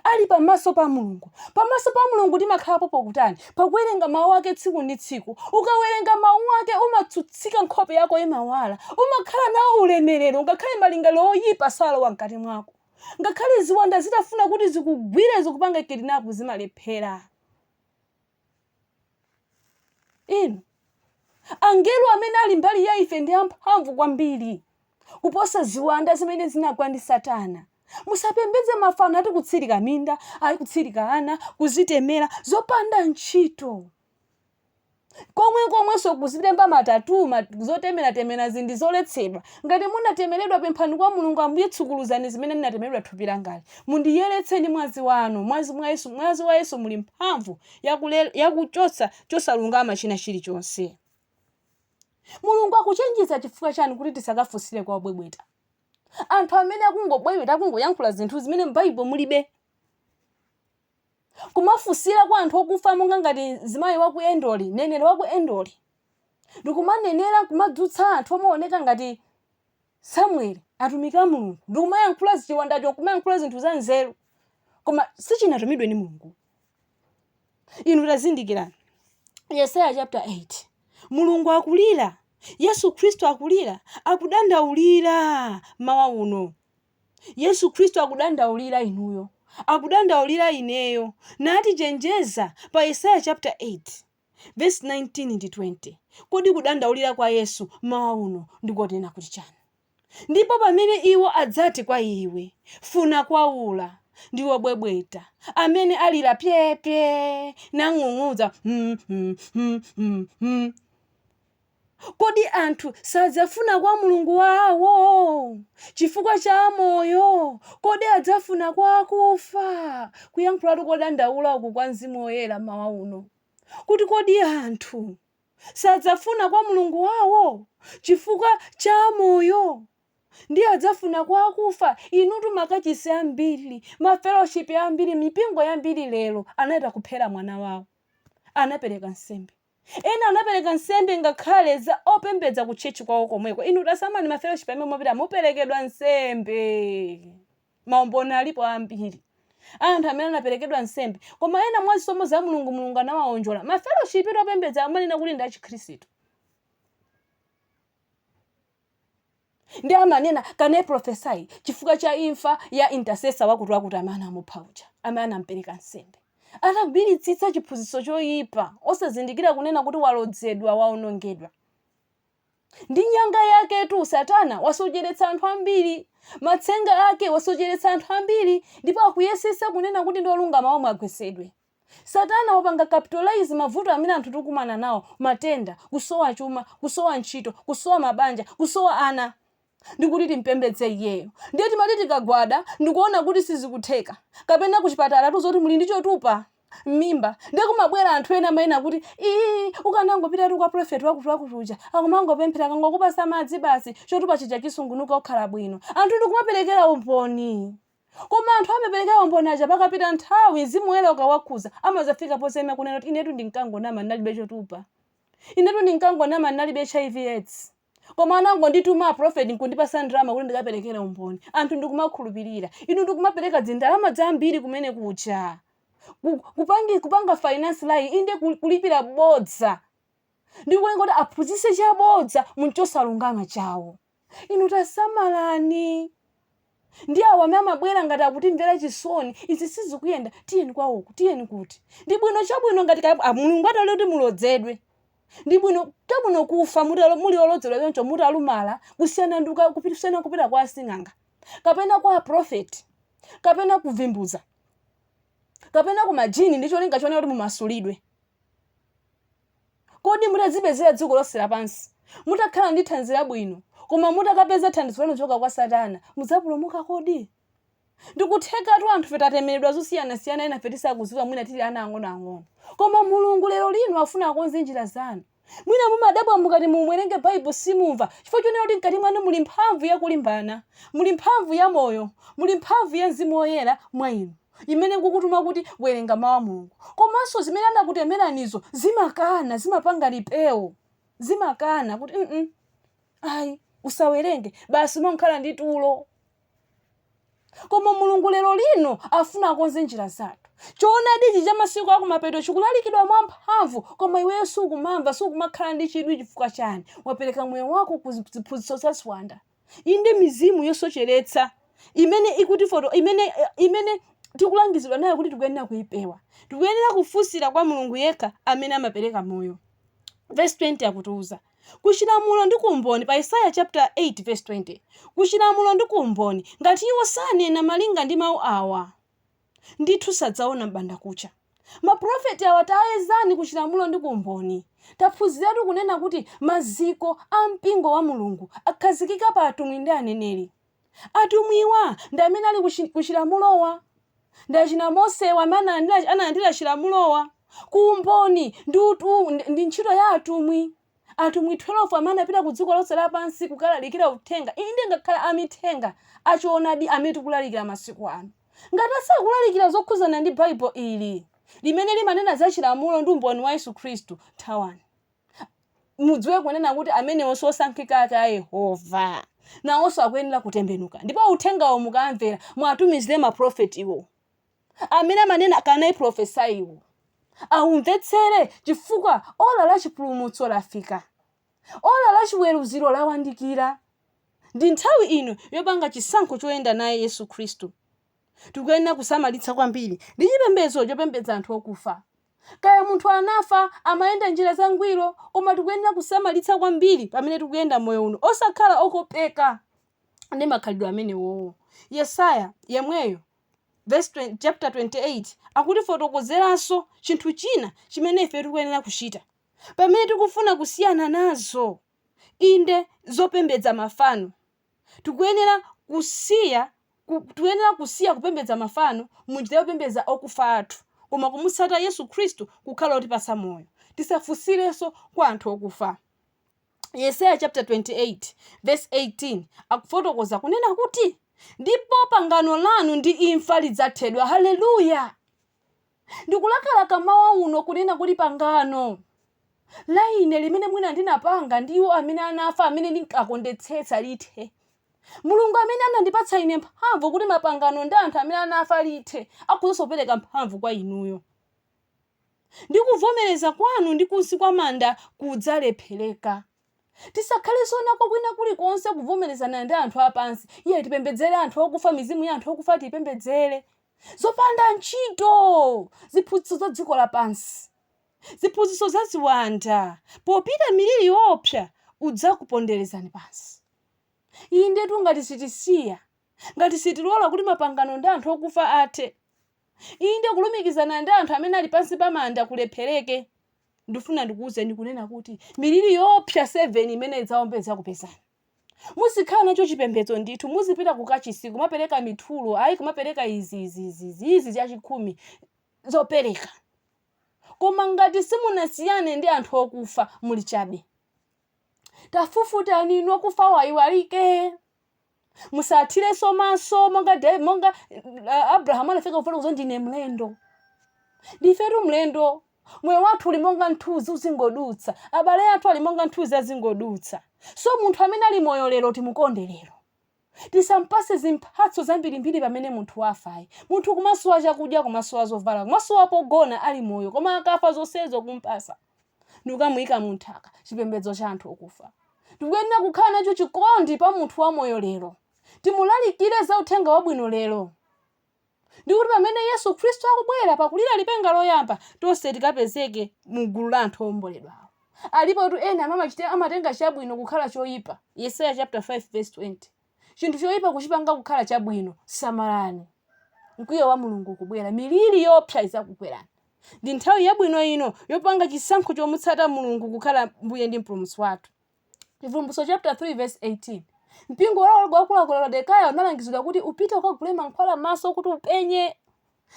Ali pamaso pa Mulungu. Pamaso pa Mulungu timakhalapo pokutani? Pakuwerenga Mawu Ake tsiku ndi tsiku. Ukawerenga Mawu Ake umatsutsika nkhope yako imawala. Umakhala nawo ulemerero ngakhale malingaliro oyipa salowa mkati mwako. Ngakhale ziwanda zitafuna kuti zikugwire zikupange kidnap zimalephera. Inu, angelo amene ali mbali ya ife ndi amphamvu kwambiri kuposa ziwanda zimene zinagwa ndi Satana. Musapembedze mafano ati kutsirika minda, ayi kutsirika ana, kuzitemera, zopanda ntchito. Komwe komwenso kuzilemba ma tattoo, ma, zotemeratemerazi ndi zoletsedwa. Ngati munatemeredwa pemphani kwa Mulungu, Ambuye tsukuluzani zimene ndinatemeredwa thupi langali. Mundiyeretse ndi mwazi wanu. Mwazi mwa Yesu, mwazi wa Yesu muli mphamvu yakule, yakuchotsa chosalungama china chilichonse. Mulungu akuchenjeza chifukwa chani kuti tisakafunsire kwa obwebweta. Anthu amene akungobwebweta akungoyankhula zinthu zimene m'Baibulo mulibe. Kumafunsira kwa anthu okufa monga ngati mzimayi wa ku Endori, mneneri wa ku Endori, ndikumanenera nkumadzutsa anthu omaoneka ngati Samueli, atumiki a Mulungu, ndikumayankhula chiwandacho nkumayankhula zinthu za nzeru, koma sichinatumidwe ndi Mulungu. Inu tazindikirani, Yesaya chapter 8, Mulungu akulira, Yesu Khristu akulira, akudandaulira mawa uno. Yesu Khristu akudandaulira inuyo, akudandaulira ineyo, natichenjeza pa Yesaya chapter 8 verse 19 ndi 20. Kodi kudandaulira kwa Yesu mawa uno ndikonena kuti chani? Ndipo pamene iwo adzati kwa iwe, Funa kwaula, ndi wobwebweta, amene alira pye pye, nang'ung'udza hmm, hmm, hmm, hmm, hmm. Kodi anthu sadzafuna kwa Mulungu wawo? Chifukwa cha amoyo, kodi adzafuna kwa akufa? Kuyankhulatu kodandaula uku kwa Mzimu Woyera mmawa uno, kuti kodi anthu sadzafuna kwa Mulungu wawo? Chifukwa cha amoyo, ndiye adzafuna kwa akufa? Inutu makachisi ambiri, mafeloshipi ambiri, mipingo yambiri lero anachita kuphera mwana wawo, anapereka nsembe. Ena anapereka nsembe ngakhale za opembedza ku church kwawo komweko. Inu tasamalani ma fellowship amene mumapita muperekedwa nsembe. Maumboni alipo ambiri. Anthu amene anaperekedwa nsembe. Koma ena mwa zisomo za Mulungu, Mulungu anawaonjola. Ma fellowship opembedza amanena kuti ndi achikhristu. Ndiye amanena, Can I prophesy? Chifukwa cha imfa ya intercessor wakutiwakuti amene anamupha uja, amene anampereka nsembe. Atagwiritsitsa chiphunzitso choyipa, osazindikira kunena kuti walodzedwa, waonongedwa. Ndi nyanga yaketu, Satana wasocheretsa anthu ambiri. Matsenga ake wasocheretsa anthu ambiri, ndipo akuyesetsa kunena kuti ndi olungama omwe agwetsedwe. Satana wapanga capitalize mavuto amene anthu tikukumana nawo, matenda, kusowa chuma, kusowa ntchito, kusowa mabanja, kusowa ana, ndikuti timpembedze iyeyo. Ndiye timati tikagwada ndikuona kuti sizikutheka, kapena kuchipatala atiuza kuti muli ndi chotupa m'mimba, ndiye kumabwera anthu ena amanena kuti ii ukanangopitatu kwa prophet wakuti wakuti uja, akumangopemphera akangokupasa madzi basi chotupa chija chisungunuka ukhala bwino. Anthu ndikumaperekera umboni. Koma anthu amaperekera umboni aja pakapita nthawi Mzimu Woyera ukawakhuza amazafika pozaima kunena kuti inetu ndinkangonama ndinalibe chotupa. Inetu ndinkangonama ndinalibe hiv aids. Koma anangondituma a prophet nkundipasa ndalama kuti ndikaperekere umboni. Anthu ndikumakhulupirira. Inu ndikumapereka dzindalama dzambiri kumene kuja. Kupangi, kupanga finance lie inde kulipira bodza. Ndikulenga kuti aphunzitse chabodza mu chosalungama chawo. Inu tasamalani ndi awo amene amabwera ngati akutimvera chisoni, izi sizikuyenda, tiyeni kwa uku, tiyeni kuti. Ndi bwino chabwino ngati ka, a, Mulungu atalole kuti mulodzedwe. Ndi bwino, chabwino kufa mutalo, muli olodzedwa choncho mutalumala kusiyana ndi kuka, kusiyana kupita kwa asing'anga, kapena kwa aprofeti, kapena kuvimbudza, kapena ku majini ndi cholinga chonena kuti mumasulidwe. Kodi mutadzipezera dziko lonse lapansi, mutakhala ndi thanzi labwino, koma mutakapeza thandizo lanu kuchoka kwa Satana, mudzapulumuka kodi? Ndikuthekatu anthufe tatemeredwa zosiyanasiyana enafe tisakudziwa mwina tili ana ang'onoang'ono. Koma Mulungu lero lino afuna akonze njira zanu. Mwina mumadabwa mukati muwerenge Bible simumva chifukwa chonena kuti mkati mwanu muli mphamvu yakulimbana, muli mphamvu ya moyo, muli mphamvu ya Mzimu Woyera mwa inu. imene ikukutuma kuti werenga Mawu a Mulungu. Komanso zimene anakutemeranizo zimakana, zimapanga repel, zimakana kuti mm ayi. Usawerenge basi, umakhala ndi tulo. Koma Mulungu lero lino afuna akonze njira zathu. Choonadichi cha masiku akumapeto chikulalikidwa mwamphamvu, koma iweyo sukumamva, sukumakhala ndi chidwi. Chifukwa chani? Wapereka moyo wako ku ziphunzitso za ziwanda, inde mizimu yosocheretsa imene ikutifoto, imene tikulangizidwa nayo kuti tikuyenera kuipewa. Tikuyenera kufunsira kwa Mulungu yekha amene amapereka moyo. Verse 20 akutiuza kuchilamulo ndi kuumboni, pa Isaya chapter 8 verse 20: "Kuchilamulo ndi kuumboni, ngati iwo sanena malinga ndi mawu awa, ndithu sadzaona m'bandakucha." Maprofeti awa tayezani kuchilamulo ndi kuumboni. Taphunziratu kunena kuti maziko a mpingo wa Mulungu akhazikika pa atumwi ndi aneneri. Atumwiwa ndi amene ali kuchilamulowa, ndi achina Mosewa amene analandira chilamulowa. Kuumboni ndi ntchito ya atumwi, atumwi 12 amene anapita ku dziko lonse lapansi kukalalikira uthenga, inde ngakhale amithenga achoonadi amene tikulalikira masiku ano. Ngati asakulalikira zokhuzana ndi Baibo ili limene limanena za chilamulo ndi umboni wa Yesu Khristu, thawani. Mudziwe kunena kuti amenewo osankhika ake a Yehova nawonso akuyenera kutembenuka. Ndipo uthengawo mukamvera, mwatumizire maprofetiwo amene amanena, "Can I prophesy?" Iwo aumvetsere, chifukwa ola la chipulumutso lafika, ola la chiweruziro lawandikira. Ndi nthawi ino yopanga chisankho choyenda naye Yesu Khristu. Tikuyenera kusamalitsa kwambiri ndi chipembedzo chopembedza anthu okufa. Kaya munthu anafa, amayenda njira zangwiro, koma tikuyenera kusamalitsa kwambiri pamene tikuyenda moyo uno, osakhala okopeka ndi makhalidwe amenewowo. Yesaya yemweyo, verse 20, chapter 28 akutifotokozeranso chinthu china chimene ife tikuyenera kuchita pamene tikufuna kusiyana nazo, inde, zopembedza mafano. Tikuyenera kusiya kupembedza mafano munjira yopembedza okufa athu, koma kumutsata Yesu Khristu kukhala otipasa moyo. Tisafunsirenso kwa anthu okufa. Yesaya chapter 28 verse 18 akufotokoza kunena kuti, "Ndipo pangano lanu ndi imfa lidzathedwa." Haleluya! Ndikulakalaka mawa uno kunena kuti pangano la ine limene mwina ndinapanga ndi iwo amene anafa, amene ndinkakondetsetsa, lithe. Mulungu amene anandipatsa ine mphamvu kuti mapangano ndi anthu amene anafa lithe, akhozanso kupereka mphamvu kwa inuyo. "Ndi kuvomereza kwanu ndi kunsi kwa manda kudzalephereka." Tisakhalenso nako kwina kulikonse kuvomerezana ndi anthu apansi. Iye tipembedzere anthu okufa, mizimu ya anthu okufa tiyipembedzere. Zopanda ntchito, ziphunzitso za dziko lapansi, ziphunzitso za ziwanda. Popita miliri yoopsa udzakuponderezani pansi. Indetu ngati sitisiya, ngati sitilola kuti mapangano ndi anthu okufa athe, inde kulumikizana ndi anthu amene ali pansi pa manda kulephereke, ndifuna ndikuwuzeni kunena kuti miliri yoopsa 7 imene idzaombe idzakupezani. Muzikhala nacho chipembedzo ndithu, muzipita ku kachisi kumapereka mithulo, ayi, kumapereka izi, izi, izi, izi, izi, chachikhumi, zopereka, koma ngati simunasiyane ndi anthu okufa, muli chabe. Tafufutani inu, okufa wayiwalike. Musathirenso maso monga Abrahamu anafika kufotokoza, "Ndine mlendo." Ndifetu mlendo. Moyo wathu uli monga mthunzi, uzingodutsa. Abale athu ali monga mthunzi, azingodutsa. So munthu amene ali moyo lero, timukonde lero. Tisampase zimphatso zambirimbiri pamene munthu wafayi. Munthu kumasowa chakudya, kumasowa zovala, kumasowa pogona ali moyo, koma akafa zonsezo kumpasa ndikamuyika munthaka. Chipembedzo cha anthu okufa. Tikuyenera kukhala nacho chikondi pa munthu wamoyo lero. Timulalikire za uthenga wabwino lero, ndikuti pamene Yesu Khristu akubwera pakulira lipenga loyamba, tonse tikapezeke mu gulu la anthu owomboledwawo. Alipo tu ena amamachita, amatenga chabwino kukhala choyipa. Yesaya chapter 5 verse 20, chinthu choyipa kuchipanga kukhala chabwino. Samalani, mkwiyo wa Mulungu ukubwera, miliri yoopsa idzakugwerani. Ndi nthawi yabwino ino yopanga chisankho chomutsata Mulungu kukhala Mbuye ndi Mpulumutsi wathu. Chivumbulutso chapter 3 verse 18: mpingo wa ku Laodikaya unalangizidwa kuti upite ukagule mankhwala maso kuti upenye.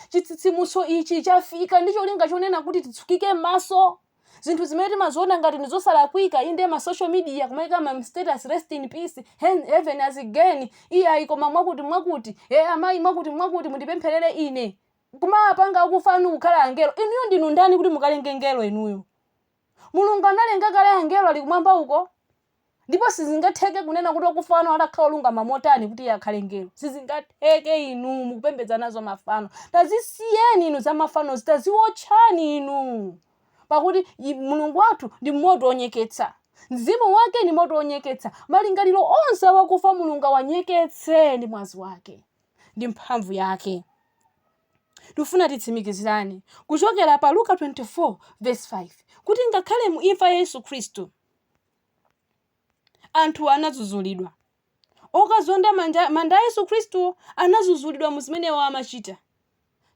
Chitsitsimutso ichi chafika ndi cholinga chonena kuti titsukike m'maso. Zinthu zimene timaziona ngati ndi zosalakwika, inde ma social media kumayika ma status, "Rest in peace, heaven has again," iyayi, koma mwakuti mwakuti, e amayi mwakuti mwakuti, mundipempherere ine, kumapanga akufa anu kukhala angelo. Inuyo ndinu ndani kuti mukalenge ngelo inuyo? Mulungu analenga kale angelo, ali kumwamba uko. Ndipo sizingatheke kunena kuti okufa wanu atakhala olungama motani kuti iye akhale mngelo. Sizingatheke inu mukupembedza nazo mafano. Tazisiyeni inu za mafanozi, taziwotchani inu. Pakuti Mulungu wathu ndi moto wonyeketsa. Mzimu wake ndi moto wonyeketsa. Malingaliro onse a wakufa Mulungu awanyeketse ndi mwazi wake ndi mphamvu yake. Tikufuna titsimikizirane kuchokera pa Luka 24 vesi 5 kuti ngakhale mu imfa ya Yesu Khristu anthu anazuzulidwa. Okazonda manda a Yesu Khristuwo anazuzulidwa mu zimene iwo amachita.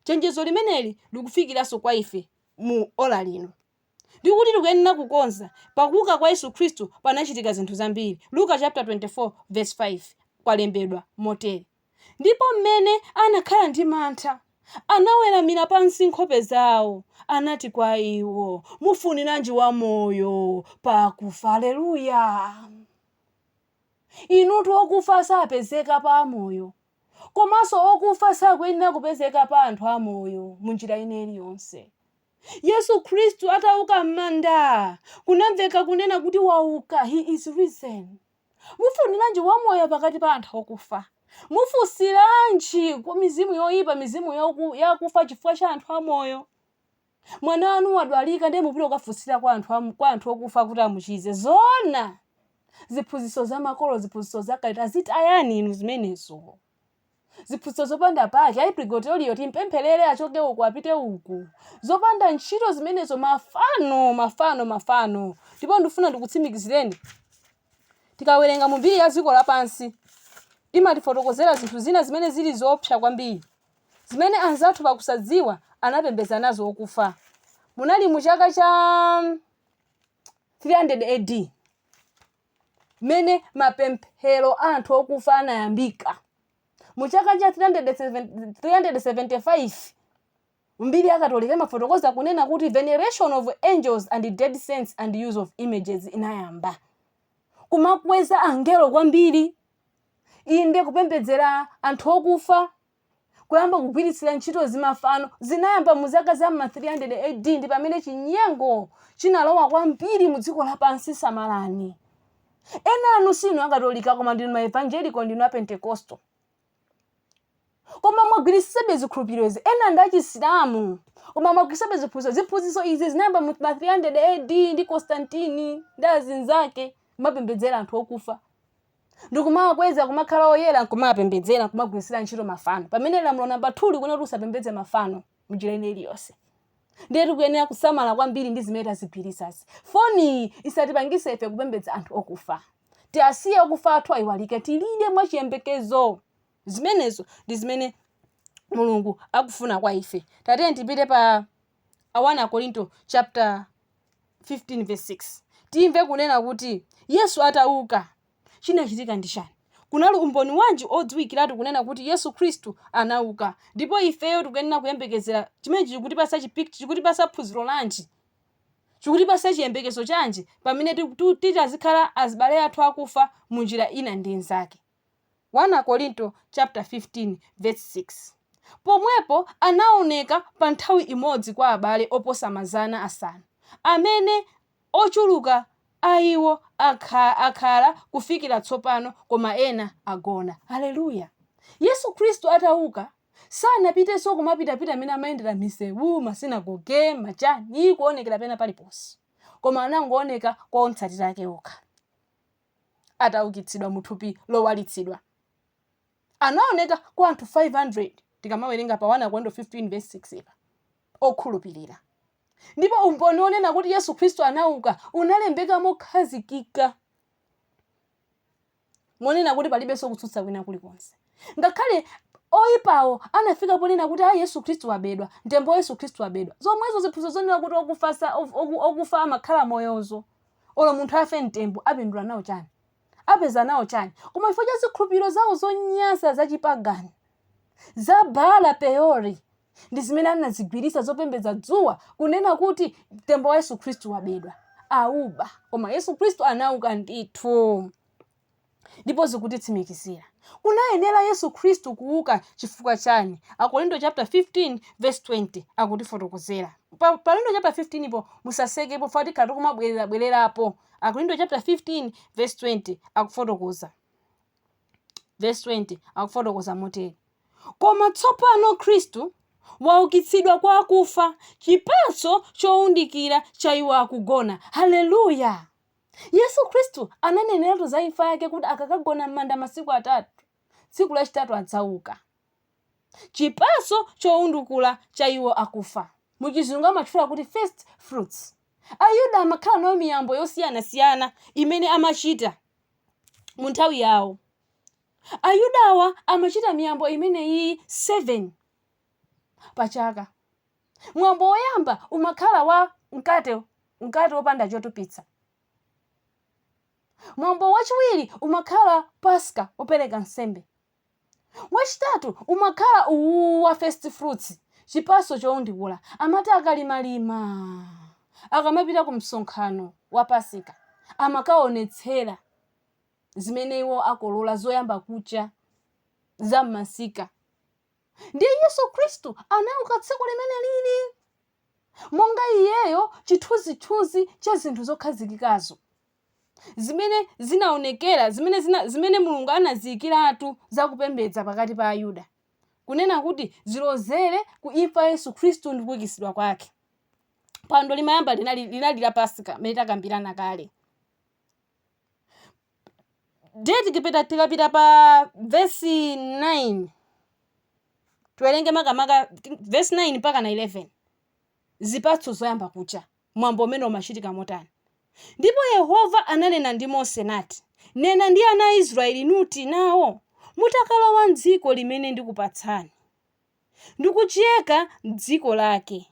Chenjezo limeneli likufikiranso kwa ife mu ola lino. Ndikuti tikuyenera kukonza. Pakuuka kwa Yesu Khristu panachitika zinthu zambiri. Luka chaputala 24 vesi 5 kwalembedwa motere. Ndipo m'mene anakhala ndi mantha, anaweramira pansi nkhope zao, anati kwa iwo, Mufuniranji wamoyo pa akufa? Aleluya! Inutu okufa sapezeka pa amoyo, komanso okufa sakuyenera kupezeka pa anthu amoyo mu njira ina iliyonse. Yesu Khristu atauka m'manda, kunamveka kunena kuti wauka, he is risen. Mufuniranji wamoyo pakati pa anthu okufa? Mufunsiranji kwa mizimu yoipa, mizimu ya akufa chifukwa cha anthu amoyo? Mwana wanu wadwalika ndiye mupita kukafunsira kwa anthu okufa kuti amuchize. Zoona? Ziphunzitso za makolo, ziphunzitso zakale, tazitayani inu zimenezo. Ziphunzitso zopanda pake, ayi purigatoriyo timpempherere achoke uku apite uku. Zopanda ntchito zimenezo, mafano, mafano, mafano. Ndipo ndifuna ndikutsimikizireni, tikawerenga mu mbiri ya dziko lapansi, imatifotokozera zinthu zina zimene zili zoopsa kwambiri, zimene anzathu pakusadziwa anapembedza nazo okufa. Munali mu chaka cha 300 AD mmene mapemphero a anthu okufa anayambika. Mu chaka cha 375 mbiri ya Katolika imafotokoza kunena kuti veneration of angels and dead saints and use of images inayamba. Kumakweza angelo kwambiri, inde kupembedzera anthu okufa, kuyamba kugwiritsira ntchito zimafano zinayamba mu zaka za m'ma 300 AD ndi pamene chinyengo chinalowa kwambiri mu dziko lapansi. Samalani. Ena anu sinu Akatolika koma ndinu ma Evangelical, ndinu a Pentecostal. Koma mwagwiritsabe zikhulupiriro izi. Ena ndi Achisilamu koma mwagwiritsabe ziphunzitso. Ziphunzitso izi zinayamba mu ma 300 AD ndi Constantine ndi azinzake kumapembedzera anthu okufa. Ndikumawakweza kumakhala oyera nkumawapembedzera nkumagwiritsira ntchito mafano pamene lamulo namba 2 likunena kuti usapembedze mafano mnjira ina iliyonse. Ndiye tikuyenera kusamala kwambiri ndi zimene tazigwiritsazi. Foniyi isatipangitse ife kupembedza anthu okufa. Tiasiye okufa athu ayiwalike, tilire mwachiyembekezo. Zimenezo ndi zimene Mulungu akufuna kwa ife. Tatiyeni tipite pa 1 Akorinto chapter 15 verse 6 timve kunena kuti Yesu atauka chinachitika ndi chani? Kunali umboni wanji odziwikiratu kunena kuti Yesu Khristu anauka ndipo ifeyo tikuyenera kuyembekezera chimenechi chikutipasa chikutipasa phunziro lanji? Chikutipasa chiyembekezo chanji pamene titazikhala azibale athu akufa munjira ina ndi inzake? 1 Akorinto chaputala 15 vesi 6 Pomwepo anaoneka pa nthawi imodzi kwa abale oposa 500, amene ochuluka a iwo akhala kufikira tsopano, koma ena agona. Aleluya! Yesu Khristu atauka, sanapitenso kumapitapita mmene amayendera m'misewu, masinagoge, machani, kuonekera pena paliponse, koma anangooneka kwa omtsatira ake okha. Ataukitsidwa mu thupi lowalitsidwa, anaoneka kwa anthu 500, tikamawerenga pa 1 Akorinto 15 vesi 6 pa, okhulupirira. Ndipo umboni wonena kuti Yesu Khristu anauka unalembeka mokhazikika, monena kuti palibenso kutsutsa kwina kulikonse. Ngakhale oipawo anafika ponena kuti ayi Yesu Khristu wabedwa, mtembo wa Yesu Khristu wabedwa. Zomwezo ziphunzitso zonena kuti okufa amakhala moyozo. Olo munthu afe mtembo apindula nawo chani? Apeza nawo chani? Koma chifukwa cha zikhulupiriro zawo zonyansa zachipagani, za Baala Peori, ndi zimene anazigwiritsa zopembedza dzuwa, kunena kuti mtembo wa Yesu Khristu wabedwa, auba. Koma Yesu Khristu anauka ndithu. Ndipo zikutitsimikizira. Kunayenera Yesu Khristu kuuka chifukwa chani? Akorinto chapter 15 verse 20 akutifotokozera. Pa Akorinto chapter 15 po musasekepo fa tikhala tikumabwererabwererapo. Akorinto chapter 15 verse 20 akufotokoza. Verse 20 akufotokoza motere: Koma tsopano Khristu waukitsidwa kwa akufa, chipatso chowundikira cha iwo akugona. Haleluya! Yesu Khristu ananeneratu za imfa yake kuti akakagona m'manda masiku 3, tsiku lachitatu adzauka. Chipatso chowundukula cha iwo akufa. Muchizungu amatchula kuti first fruits. Ayuda amakhala nayo miyambo yosiyanasiyana imene amachita mu nthawi yawo. Ayudawa amachita miyambo imeneyi 7 pa chaka. Mwambo woyamba umakhala wa mkate wopanda chotupitsa. Mwambo wachiwiri umakhala Paska wopereka nsembe. Wachitatu umakhala uwu wa first fruits, chipatso chowundukula. Amati akalimalima, akamapita ku msonkhano wa Pasika, amakaonetsera zimene iwo akolola zoyamba kucha za m'masika. Ndiye Yesu Khristu anauka tsiku limene lili monga iyeyo chithunzithunzi cha zinthu zokhazikikazo zimene zinaonekera, zimene Mulungu anaziyikiratu zakupembedza pakati pa Ayuda, kunena kuti zilozere ku imfa ya Yesu Khristu ndi kuukitsidwa kwake. Phwando limayamba linali la Pasika mmene takambirana kale. Ndiye tikapita pa vesi 9, tiwerenge makamaka vesi 9 mpaka na 11, zipatso zoyamba kucha, mwambo umene umachitika motani? Ndipo Yehova ananena ndi Mose nati, Nena ndi ana a Israeli nuti nawo, Mutakalowa m'dziko limene ndikupatsani, ndikucheka dziko lake,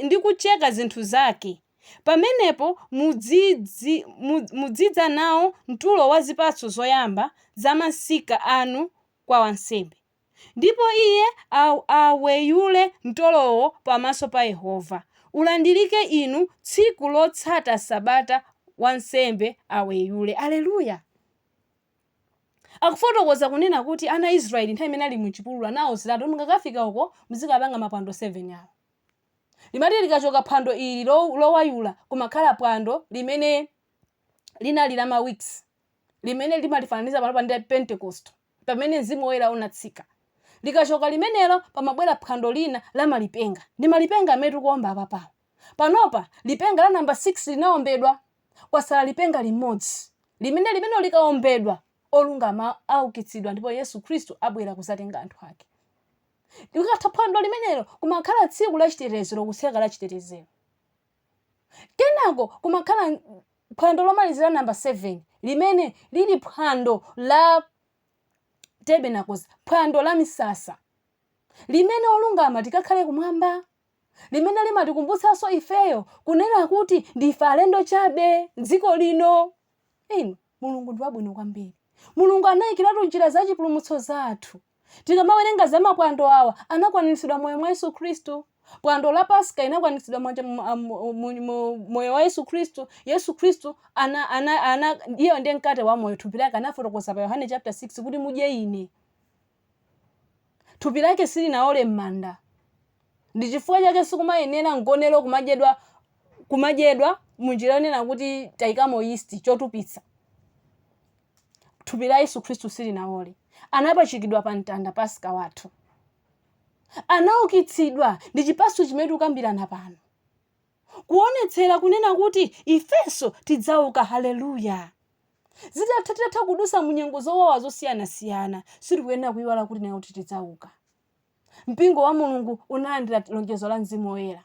ndi kucheka zinthu zake, pamenepo mudzidza nawo mtulo wa zipatso zoyamba za masika anu kwa wansembe, ndipo iye aweyule mtolowo pamaso pa Yehova, ulandirike inu tsiku lotsata sabata wansembe aweyule. Aleluya! Akufotokoza kunena kuti ana a Israeli nthawi imene ali muchipululu anawuziratu, mukakafika uko muzikapanga mapwando 7 awo. Limati likachoka phwando ili lowayula, kumakhala phwando limene linali la ma weeks, limene limalifananiza panopa ndi Pentecost, pamene Mzimu Woyera unatsika. Likachoka limenelo, pamabwera phwando lina la malipenga. Ndi malipenga amene tikuomba apapawa. Panopa lipenga la namba 6 linaombedwa, kwasala lipenga limodzi limene likaombedwa, olungama aukitsidwa ndipo Yesu Khristu abwera kuzatenga anthu ake. Likatha phwando limenelo, kumakhala tsiku la chitetezero, kutseka la chitetezero. Kenako kumakhala phwando lomalizira namba 7, limene lili phwando la tabernacles, phwando la misasa, limene olungama tikakhale kumwamba, limene limatikumbutsanso ifeyo kunena kuti ndife alendo chabe dziko lino. Inu, Mulungu ndi wabwino kwambiri. Mulungu anayikiratu njira za chipulumutso zathu. Tikamawerenga za mapwando awa, anakwaniritsidwa moyo mwa Yesu Khristu. Phwando la Paska inakwaniritsidwa moyo wa Yesu Khristu. Yesu Khristu ana, ana, ana, iye ndiye mkate wa moyo. Thupi lake anafotokoza pa Yohane chapter 6 kuti, "Mudye ine." Thupi lake silinaole m'manda. Ndi chifukwa chake sikumayenera mgonero kumadyedwa munjira yonena kuti tayikamo yeast, chotupitsa. Thupi la Yesu Khristu silinaole. Anapachikidwa pa mtanda, Paska wathu. Anaukitsidwa ndi chipatso chimene tikukambirana pano, kuonetsera kunena kuti ifenso tidzauka. Haleluya! Zitatha, titatha kudusa munyengo zowawa zosiyanasiyana, sitikuyenera kuyiwala kuti nayo kuti tidzauka. Mpingo wa Mulungu unalandira lonjezo la Mzimu Woyera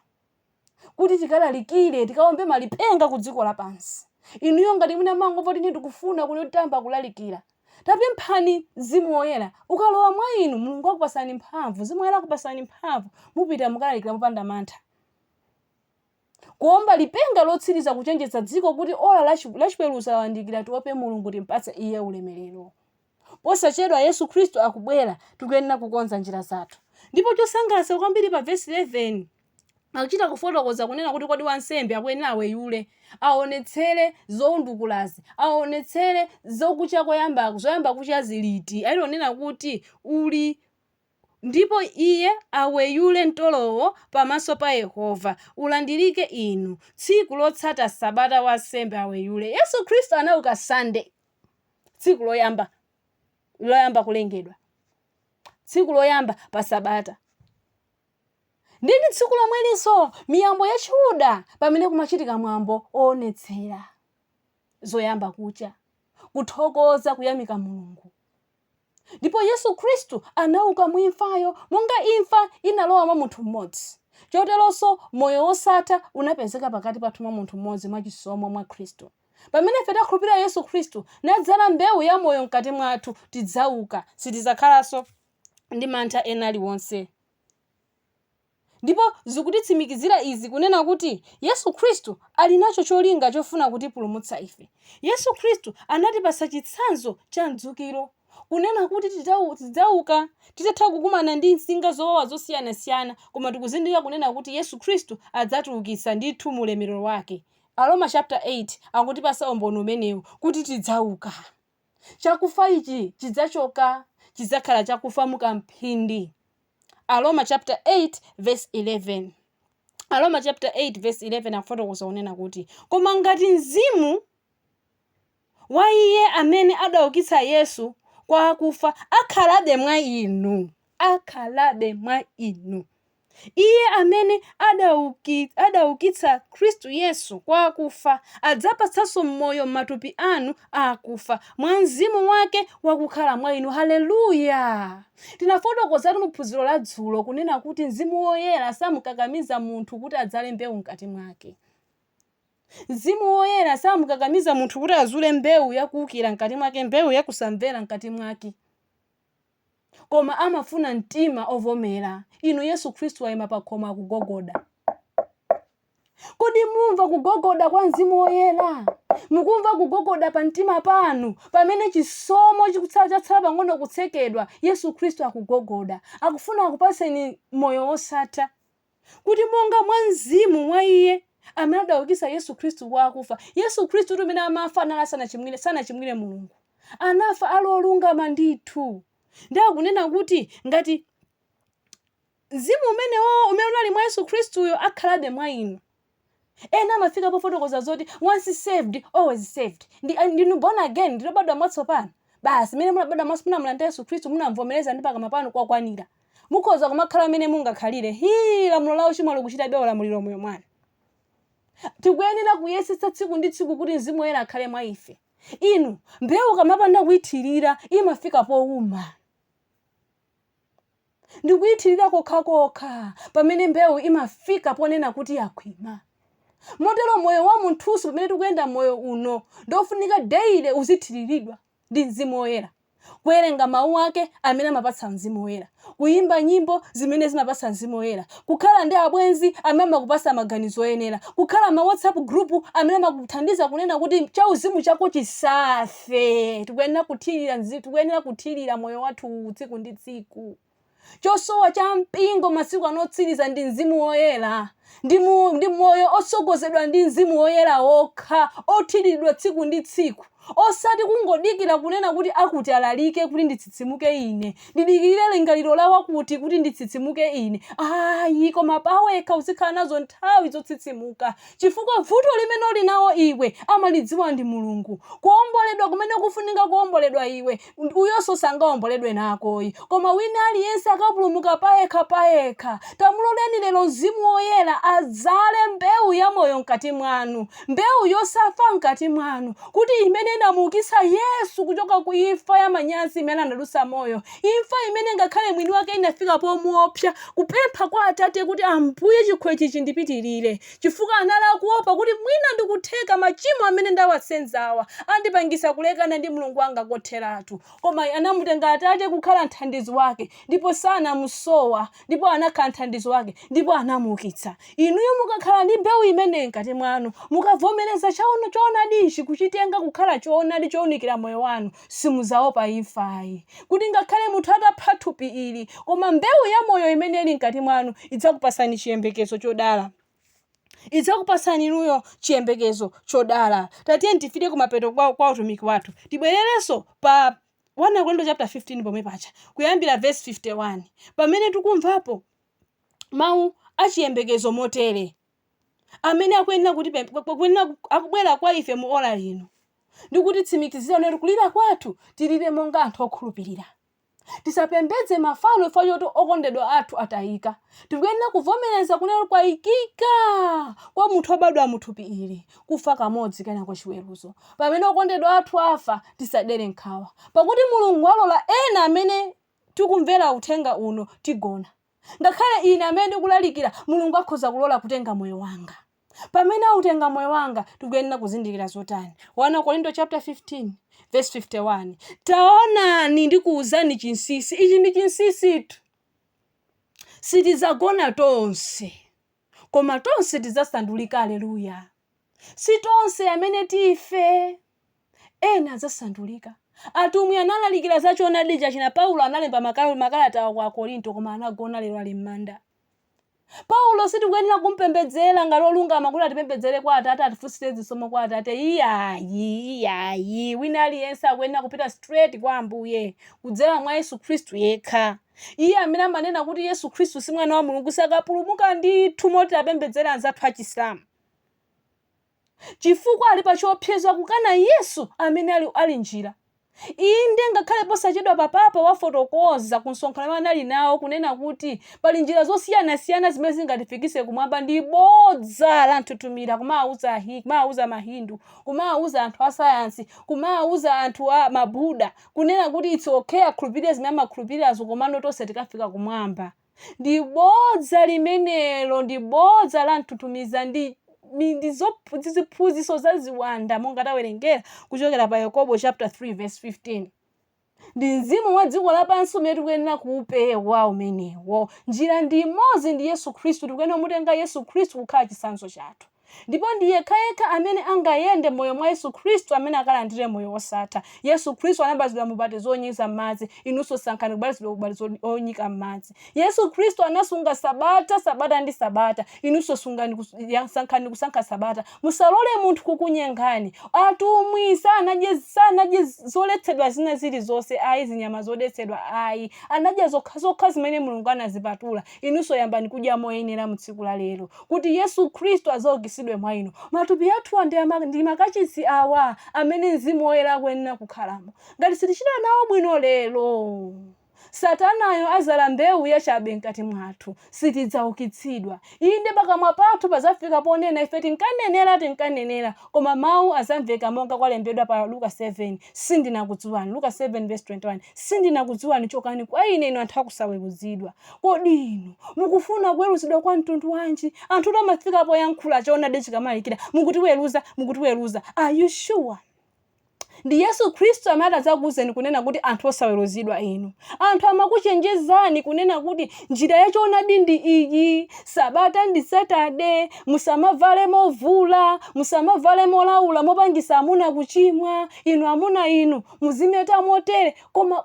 kuti tikalalikire, tikaombe malipenga ku dziko lapansi. Inuyo ngati mwina mangomva kuti ine ndikufuna kuti tamba kulalikira, tapemphani Mzimu Woyera. Ukalowa mwa inu, Mulungu akupasani mphamvu, Mzimu Woyera akupasani mphamvu, mupita mukalalikira mopanda mantha, kuomba lipenga lotsiriza, kuchenjeza dziko kuti ola lachiweruzo layandikira, tiope Mulungu, timpatse iye ulemerero. Posachedwa Yesu Khristu akubwera. Tikuyenera kukonza njira zathu. Ndipo chosangalatsa kwambiri, pa vesi 11 Akuchita kufotokoza kunena kuti kodi wansembe akuyenera aweyule, aonetsere zoundukulazi, aonetsere zokucha koyamba, zoyamba kucha ziliti. Akunena kuti uli ndipo iye aweyule mtolowo pamaso pa Yehova, ulandirike inu, tsiku lotsata sabata wansembe aweyule. Yesu Khristu anauka Sunday, tsiku loyamba, loyamba kulengedwa, tsiku loyamba pa sabata. Ndi ndi tsiku lomwelinso miyambo ya Chiyuda pamene kumachitika mwambo oonetsera zoyamba kucha, kuthokoza, kuyamika Mulungu. Ndipo Yesu Khristu anauka mu imfayo. Monga imfa inalowa mwa munthu mmodzi, choteronso moyo wosatha unapezeka pakati pathu mwa munthu mmodzi, mwa chisomo mwa Khristu. Pamene ife takhulupirira Yesu Khristu nadzala mbewu ya moyo mkati mwathu, tidzauka, sitidzakhalanso ndi mantha ena aliwonse. Ndipo zikutitsimikizira izi kunena kuti Yesu Khristu ali nacho cholinga chofuna kutipulumutsa ife. Yesu Khristu anatipatsa chitsanzo cha mdzukiro, kunena kuti tidzauka titatha kukumana ndi nsinga zowawa zosiyanasiyana, koma tikuzindikira kunena kuti Yesu Khristu adzatiukitsa ndithu mu ulemerero wake. Aroma chapter 8 akutipatsa umboni umenewu kuti tidzauka. Chakufa ichi chidzachoka, chidzakhala chakufa mukamphindi. Aroma chapter 8 verse 11. Aroma chapter 8 verse 11 akufotokoza kunena kuti, koma ngati mzimu wa iye amene adaukitsa Yesu kwa akufa akhalabe mwa inu, akhalabe mwa inu, Iye amene adaukitsa Khristu Yesu kwa akufa adzapatsanso moyo matupi anu akufa mwa Mzimu wake wakukhala mwa inu. Haleluya! Tinafotokozatu mu phunziro la dzulo kunena kuti Mzimu Woyera samukakamiza munthu kuti adzale mbewu mkati mwake. Mzimu Woyera samukakamiza munthu kuti azule mbewu yakuukira mkati mwake, mbewu yakusamvera mkati mwake. Koma amafuna mtima ovomera. Inu, Yesu Khristu wayima pa khomo akugogoda. Kodi mumva kugogoda kwa Mzimu Woyera? Mukumva kugogoda pa mtima panu pamene chisomo chikutsala chatsala pang'ono kutsekedwa? Yesu Khristu akugogoda, akufuna akupatseni moyo wosatha, kuti monga mwa mzimu wa iye amene adaukitsa Yesu Khristu kwa akufa. Yesu Khristu kuti umene amafa anali asanachimwire, sanachimwire Mulungu, anafa ali olungama ndithu. Ndi akunena kuti ngati mzimu umenewo umene unali mwa Yesu Khristuyo akhalabe mwa inu. Ena amafika pofotokoza zoti once saved, always saved. Ndinu born again, ndinobadwa mwatsopano basi. Mmene munabadwa munamulandira Yesu Khristu, munamvomereza ndi pakamwa panu, kwakwanira. Mukhoza kumakhala mmene mungakhalire. Hii, lamulo la uchimo likuchitabe ulamuliro moyo mwanu. Tikuyenera kuyesetsa tsiku ndi tsiku kuti Mzimu Woyera akhale mwa ife. Inu, mbewu kamapanda kuyithirira imafika powuma. Ndikuyithirira kokhakokha pamene mbewu imafika ponena kuti yakhwima. Motero moyo wa munthunso, pamene tikuyenda moyo uno, ndofunika daily uzithiriridwa ndi Mzimu Woyera, kuwerenga mawu ake amene amapatsa Mzimu Woyera, kuyimba nyimbo zimene zimapatsa Mzimu Woyera, kukhala ndi abwenzi amene amakupatsa maganizo oyenera, kukhala ma WhatsApp group amene amakuthandiza kunena kuti chauzimu chako chisafe. Tikuyenera kuthirira moyo wathu tsiku ndi tsiku. Chosowa cha mpingo masiku ano otsiriza ndi Mzimu Woyera, ndi moyo otsogozedwa ndi Mzimu Woyera wokha, othiriridwa tsiku ndi tsiku, osati kungodikira kunena kuti akuti alalike kuti nditsitsimuke ine, ndidikirire lingaliro la wakuti kuti nditsitsimuke ine. Ayi, koma pawekha uzikhala nazo nthawi zotsitsimuka, chifukwa vuto limene uli nawo iwe amalidziwa ndi Mulungu. Kuomboledwa kumene kufunika kuomboledwa iwe, uyonso sangaomboledwe nakoyi, koma wina aliyense akapulumuka payekha payekha. Tamuloleni lero Mzimu Woyera adzale mbewu ya moyo mkati mwanu, mbewu yosafa mkati mwanu, kuti imene inamuukitsa Yesu kuchoka ku imfa ya manyazi imene anadutsa moyo, imfa imene ngakhale mwini wake inafika pomuopsa, kupempha kwa Atate kuti, Ambuye, chikho ichi chindipitirire, chifukwa anali akuopa kuti mwina ndikutheka machimo amene ndawasenzawa andipangisa kulekana ndi Mulungu wanga kotheratu. Koma anamutenga Atate kukhala mthandizi wake, ndipo sanamusowa, ndipo anakhala mthandizi wake, ndipo anamuukitsa. Inuyo mukakhala ndi mbewu imeneyi mkati mwanu, mukavomereza choonadi ichi, kuchitenga kukhala choonadi chowunikira moyo wanu, simudzaopa imfayi. Kuti ngakhale munthu atapha thupi ili, koma mbewu ya moyo imene ili mkati mwanu idzakupasani chiyembekezo chodala. Idzakupasani inuyo chiyembekezo chodala. Tatiyeni tifike kumapeto kwa utumiki wathu. Tibwererenso pa 1 Akorinto chapter 15 pomwe paja, kuyambira verse 51, pamene tikumvapo mawu achiyembekezo motere amene akuyenera kuti akuyenera akubwera kwa ife mu ola lino ndi kutitsimikizira kuti kulira kwathu tilire monga anthu okhulupirira. Tisapembedze mafano chifukwa choti okondedwa athu atayika. Tikuyenera kuvomereza kunena kuti kwayikika kwa munthu obadwa mu thupi ili kufa kamodzi kenako chiweruzo. Pamene okondedwa athu afa, tisadere nkhawa, pakuti Mulungu alola ena amene tikumvera uthenga uno tigona. Ngakhale ine amene ndikulalikira, Mulungu akhoza kulola kutenga moyo wanga. Pamene autenga moyo wanga, tikuyenera kuzindikira zotani? 1 Korinto chapter 15 verse 51: "Taonani, ndikuwuzani chinsinsi." Ichi ndi chinsinsitu. "Sitidzagona tonse, koma tonse tidzasandulika." Aleluya! Si tonse amene tife, ena adzasandulika. Atumwi analalikira za choonadi chachina. Paulo analemba makalata awo ku Akorinto, koma anagona, lero ali m'manda. Paulo sitikuyenera kumpembedzera ngati olungama kuti atipembedzere kwa Atate, atifunsire zisomo kwa Atate. Iyayi, iyayi. Wina aliyense akuyenera kupita straight kwa Ambuye kudzera mwa Yesu Khristu yekha. Iye amene amanena kuti Yesu Khristu si mwana wa Mulungu sakapulumuka ndithu, moti apembedzera anzathu achisilamu, chifukwa ali pa chiopsezo, akukana Yesu amene ali njira. Inde, ngakhale posachedwa papapa wafotokoza ku msonkhano amene anali nawo kunena kuti pali njira zosiyanasiyana zimene zingatifikise kumwamba, ndi bodza la mthuthumira. Kumawauza Mahindu, kumawauza anthu a sayansi, kumawauza anthu a Mabuda kunena kuti it's okay, akhulupirire zimene amakhulupirirazo, komano tonse tikafika kumwamba, ndi bodza limenelo, ndi bodza la mthuthumiza, ndi ziphunzitso za ziwanda, monga tawerengera kuchokera pa Yakobo chapter 3 verse 15. Ndi mzimu wa dziko lapansi umene tikuyenera kuupewa umenewo. Njira ndi imodzi, ndi Yesu Khristu. Tikuyenera kumutenga Yesu Khristu kukhala chitsanzo chathu, ndipo ndi yekhayekha amene angayende moyo mwa Yesu Khristu amene akalandire moyo wosatha. Yesu Khristu anabatizidwa mu ubatizo wonyika m'madzi, inunso sankhani kubatizidwa ubatizo wonyika m'madzi. Yesu Khristu anasunga sabata, sabata ndi sabata, inunso sankhani kusankha sabata. Musalole munthu kukunyengani. Atumwi sanadye zoletsedwa zina zilizonse ayi, zinyama zodetsedwa ayi, anadya zokhazokha zimene Mulungu anazipatula. Inunso yambani kudya moyenera mu tsiku la lero kuti Yesu Khristu adzaukitsidwe mwa inu. Matupi athuwa ndi makachisi awa amene Mzimu Woyera akuyenera kukhalamo. Ngati sitichita nawo bwino lero, Satanayo azala mbewu yachabe mkati mwathu, sitidzaukitsidwa. Inde, pakamwa pathu pazafika ponena, "Ife tinkanenera, tinkanenera," koma mawu azamveka monga kwalembedwa pa Luka 7, "Sindinakudziwani." Luka 7 verse 21: "Sindinakudziwani, chokani kwa ine, inu anthu akusaweruzidwa." Kodi inu mukufuna kuweruzidwa kwa mtundu wanji? Anthu amafika poyankhula choonadi chikamalalikira, "Mukutiweruza, mukutiweruza." Are you sure? Ndi Yesu Khristu amene adzakuwuzeni kunena kuti, "Anthu osaweruzidwa inu." Anthu amakuchenjezani kunena kuti njira yachoonadi ndi iyi, sabata ndi Saturday, musamavale movula, musamavale molawula mopangisa amuna kuchimwa, inu amuna inu muzimeta motere, koma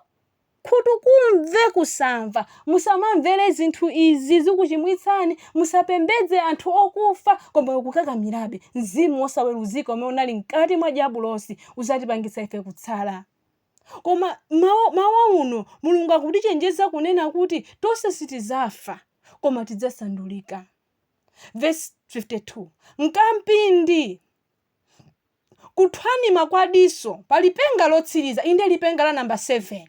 khutu kumve kusamva. Musamamvere zinthu izi, zikuchimwitsani, musapembedze anthu okufa, koma ukukakamirabe. Mzimu wosaweruzika umene unali mkati mwa diabulosi uzatipangitsa ife kutsala. Koma mawa uno Mulungu akutichenjeza kunena kuti tonse sitizafa, koma tidzasandulika. Verse 52: "Mkampindi, kuthwanima kwa diso, pa lipenga lotsiriza," inde, lipenga la namba 7,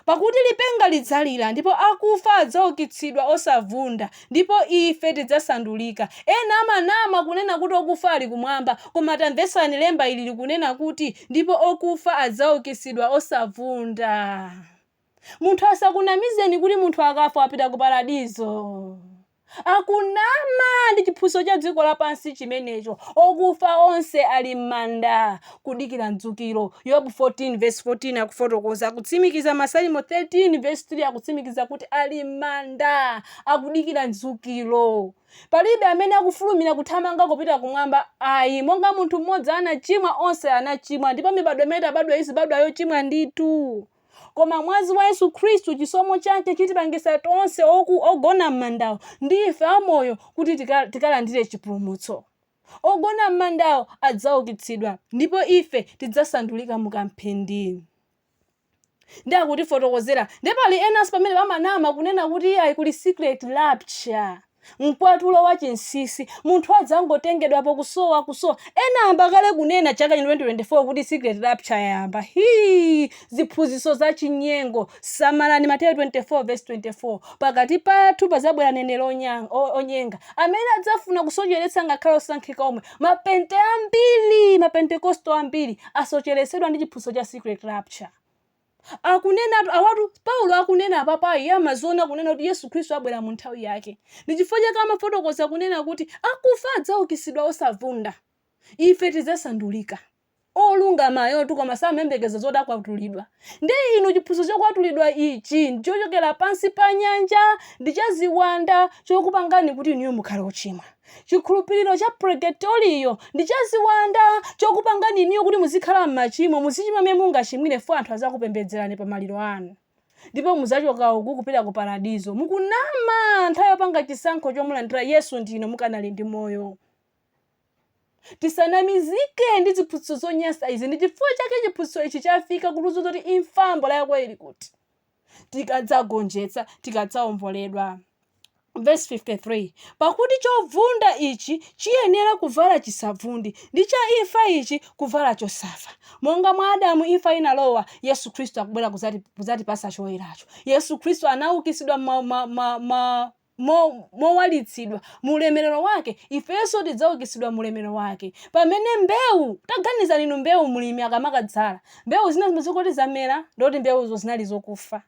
"pakuti lipenga lidzalira, ndipo akufa adzaukitsidwa osavunda, ndipo ife tidzasandulika." Ena amanama kunena kuti okufa ali kumwamba, koma tamvesani lemba ili likunena kuti, "Ndipo okufa adzaukitsidwa osavunda." Munthu asakunamizeni kuti munthu akafa wapita ku paradizo. Akunama, ndi chiphunzitso cha dziko lapansi chimenecho. Okufa onse ali m'manda kudikira mdzukiro. Yobu 14 verse 14 akufotokoza, akutsimikiza. Masalimo 13 verse 3 akutsimikiza kuti ali m'manda akudikira mdzukiro. Palibe amene akufulumira kuthamanga kupita kumwamba ayi. Monga munthu mmodzi anachimwa, onse anachimwa, ndipo mibadwo imene tabadwa izibadwa yochimwa ndithu. Koma mwazi wa Yesu Khristu, chisomo chake chitipangisa tonse ogona m'mandawo ndi ife amoyo kuti tikalandire chipulumutso. Ogona m'mandawo adzaukitsidwa ndipo ife tidzasandulika mukamphindi. Ndi akutifotokozera. Ndi pali enanso pamene pamanama kunena kuti iyayi, kuli secret rapture, mkwatulo wa chinsinsi, munthu adzangotengedwapo kusowa kusowa. Ena amba kale kunena chaka chino 2024 kuti secret rapture yayamba. Hii, ziphunzitso za chinyengo, samalani. Mateyu 24 verse 24: pakati pathu pazabwera neneri onyenga amene adzafuna kusocheretsa ngakhale osankhika omwe. Mapente ambiri, mapentekosto ambiri asocheretsedwa ndi chiphunzitso cha secret rapture. Akunenatu awatu, Paulo akunena apapayi, iye amaziona kunena kuti Yesu Khristu abwera mu nthawi yake. Ndi chifukwa chake amafotokoza kunena kuti akufa adzaukitsidwa osavunda, ife tidzasandulika. Olungamayotu koma samayembekeza zoti akwatulidwa. Ndi inu, chiphunzitso chokwatulidwa ichi ndichochokera pansi pa nyanja, ndi cha ziwanda, chokupangani kuti inuyo mukhale ochimwa. Chikhulupiriro cha purgatoriyo ndi cha ziwanda, chokupangani inuyo kuti muzikhala m'machimo, muzichimwa mmene mungachimwire, fo anthu azakupembedzerani pa maliro anu ndipo muzachoka uku kupita ku paradizo. Mukunama. Nthawi yopanga chisankho chomulandira Yesu ndino mukanali ndi moyo. Tisanamizike ndi ziphunzitso zonyansa izi. Ndi chifukwa chake chiphunzitso ichi chafika kutiuza kuti imfa, mbola yako ili kuti? Tikadzagonjetsa, tikadzawomboledwa. Verse 53: pakuti chovunda ichi chiyenera kuvala chisavundi, ndi cha imfa ichi kuvala chosafa. Monga mwa Adamu imfa inalowa, Yesu Khristu akubwera kudzatipasa choyeracho. Yesu Khristu anaukitsidwa mowalitsidwa mu ulemerero wake, ifenso tidzaukitsidwa mu ulemerero wake. Pamene mbewu, taganizani inu, mbewu mlimi akamakadzala, mbewu zina zimazikuti zamera, ndoti mbewuzo zinali zokufa.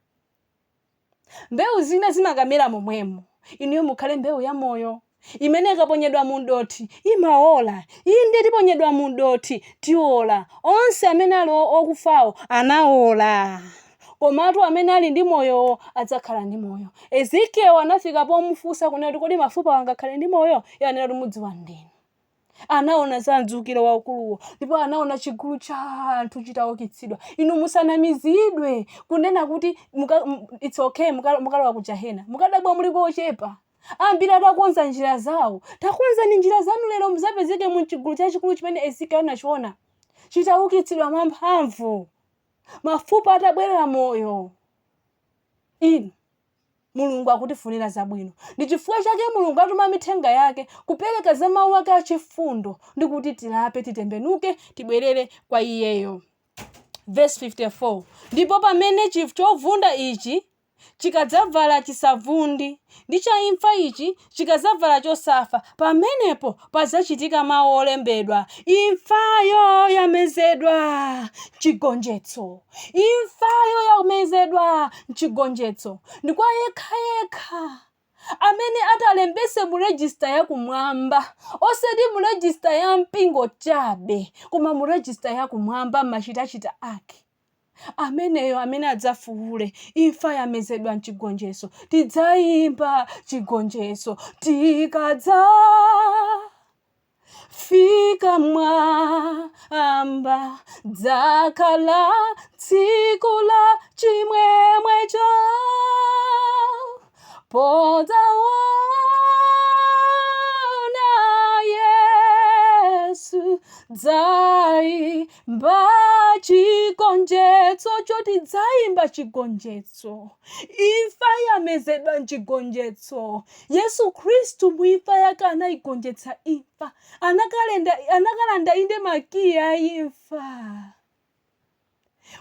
Mbewu zina zimakamera momwemo. Inuyo mukhale mbewu ya moyo imene ikaponyedwa mu dothi imaola. Inde, tiponyedwa mu dothi, tiola. Onse amene ali okufawo anaola, komatu amene ali ndi moyowo adzakhala ndi moyo. Ezekiel anafika pomufunsa kunena kuti, "Kodi mafupa angakhale ndi moyo?" Iye anena kuti, "Mudziwa ndinu." Anaona za mdzukiro waukuluwo ndipo anaona chigulu cha anthu chitaukitsidwa. Inu musanamizidwe kunena kuti it's okay, mukalowa ku jahena, mukadabwa muliko ochepa. Ambiri atakonza njira zawo. Takonzani njira zanu lero, muzapezeke mu chigulu chachikulu chimene Ezekiel anachiona chitaukitsidwa mwamphamvu, mafupa atabwerera moyo. Inu, Mulungu akutifunira zabwino. Ndi chifukwa chake Mulungu atuma mithenga yake kupereka za mawu ake achifundo ndi kuti tilape, titembenuke, tibwerere kwa iyeyo. Verse 54: ndipo pamene chovunda ichi chikadzavala chisavundi, ndi cha imfa ichi chikadzavala chosafa, pamenepo padzachitika mawu olembedwa: imfayo yamezedwa chigonjetso. Imfayo yamezedwa mchigonjetso. Ndi kwa yekhayekha amene atalembese mu register yakumwamba, osati mu register ya mpingo chabe, koma mu register yakumwamba machitachita ake, ameneyo amene adzafuwule, "Imfa yamezedwa mchigonjetso." Tidzayimba chigonjetso tikadza fika mwamba, dzakhala tsiku la chimwemwecho, podzaona Yesu, dzaimba chigonjetso choti dzayimba chigonjetso. Imfa yamezedwa mchigonjetso. Yesu Khristu muimfa yake anayigonjetsa imfa, anakalanda inde makiyi a imfa.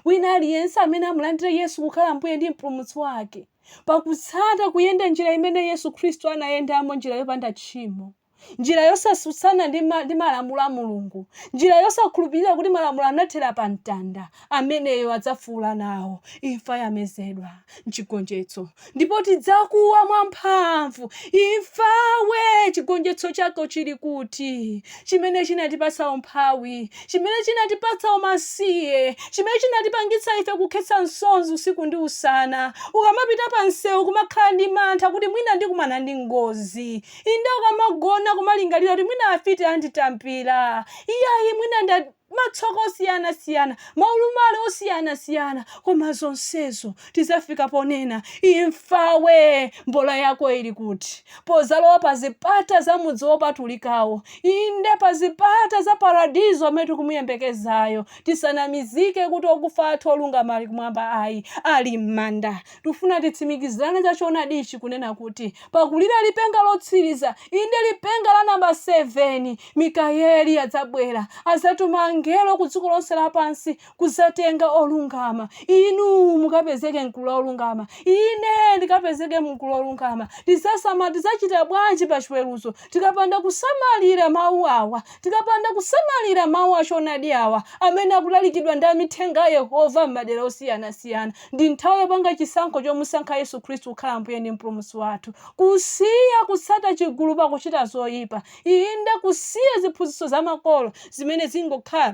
Wina aliyense amene amulandire Yesu kukhala Mbuye ndi Mpulumutsi wake pakutsata kuyenda njira imene Yesu Khristu anayendamo, njira yopanda tchimo. njira yosatsutsana ndi malamulo a Mulungu, njira yosakhulupirira kuti malamulo anathera pa mtanda, ameneyo adzafuula nawo, Imfa yamezedwa m'chigonjetso. Ndipo tidzakuwa mwamphamvu, Imfa we, chigonjetso chako chili kuti? Chimene chinatipatsa umphawi, chimene chinatipatsa umasiye, chimene chinatipangitsa ife kukhetsa msozi usiku ndi usana, ukamapita pa msewu kumakhala ndi mantha kuti mwina ndikumana ndi ngozi, inde ukamagona kumalingalira kuti mwina afiti anditampira, iyayi mwina nda matsoka osiyanasiyana, maulumali osiyanasiyana, koma zonsezo tidzafika ponena, Imfa we, mbola yako ili kuti? Podzalowa pa zipata za mudzi wopatulikawo, inde pa zipata za paradizo amene tikumuyembekezayo, tisanamizike kuti okufa athu olungama ali kumwamba ayi, ali m'manda. Tikufuna titsimikizirane za choonadi ichi kunena kuti pakulira lipenga lotsiriza, inde lipenga la namba 7, Mikayeli adzabwera, adzatuma angelo ku dziko lonse lapansi kudzatenga olungama. Inu mukapezeke mgulu la olungama, ine ndikapezeke mgulu la olungama. Tidzachita bwanji pa chiweruzo tikapanda kusamalira mawu awa, tikapanda kusamalira mawu a choonadi awa amene akulalikidwa ndi amithenga a Yehova m'madera osiyanasiyana? Ndi nthawi yopanga chisankho chomusankha Yesu Khristu kukhala Ambuye ndi Mpulumutsi wathu, kusiya kutsata chigulu pakuchita zoyipa, inde kusiya ziphunzitso za makolo zimene zingokhala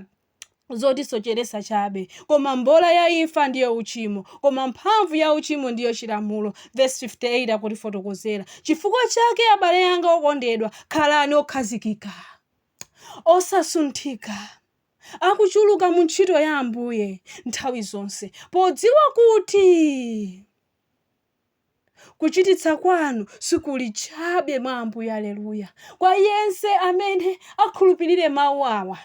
zotisocheretsa chabe. Koma mbola ya imfa ndiyo uchimo, koma mphamvu ya uchimo ndiyo chilamulo. Vesi 58 akutifotokozera chifukwa chake, abale anga okondedwa, khalani okhazikika, osasunthika, akuchuluka mu ntchito ya Ambuye nthawi zonse, podziwa kuti kuchititsa kwanu sikuli chabe mwa Ambuye. Aleluya! Kwa yense amene akhulupirire mawu awa,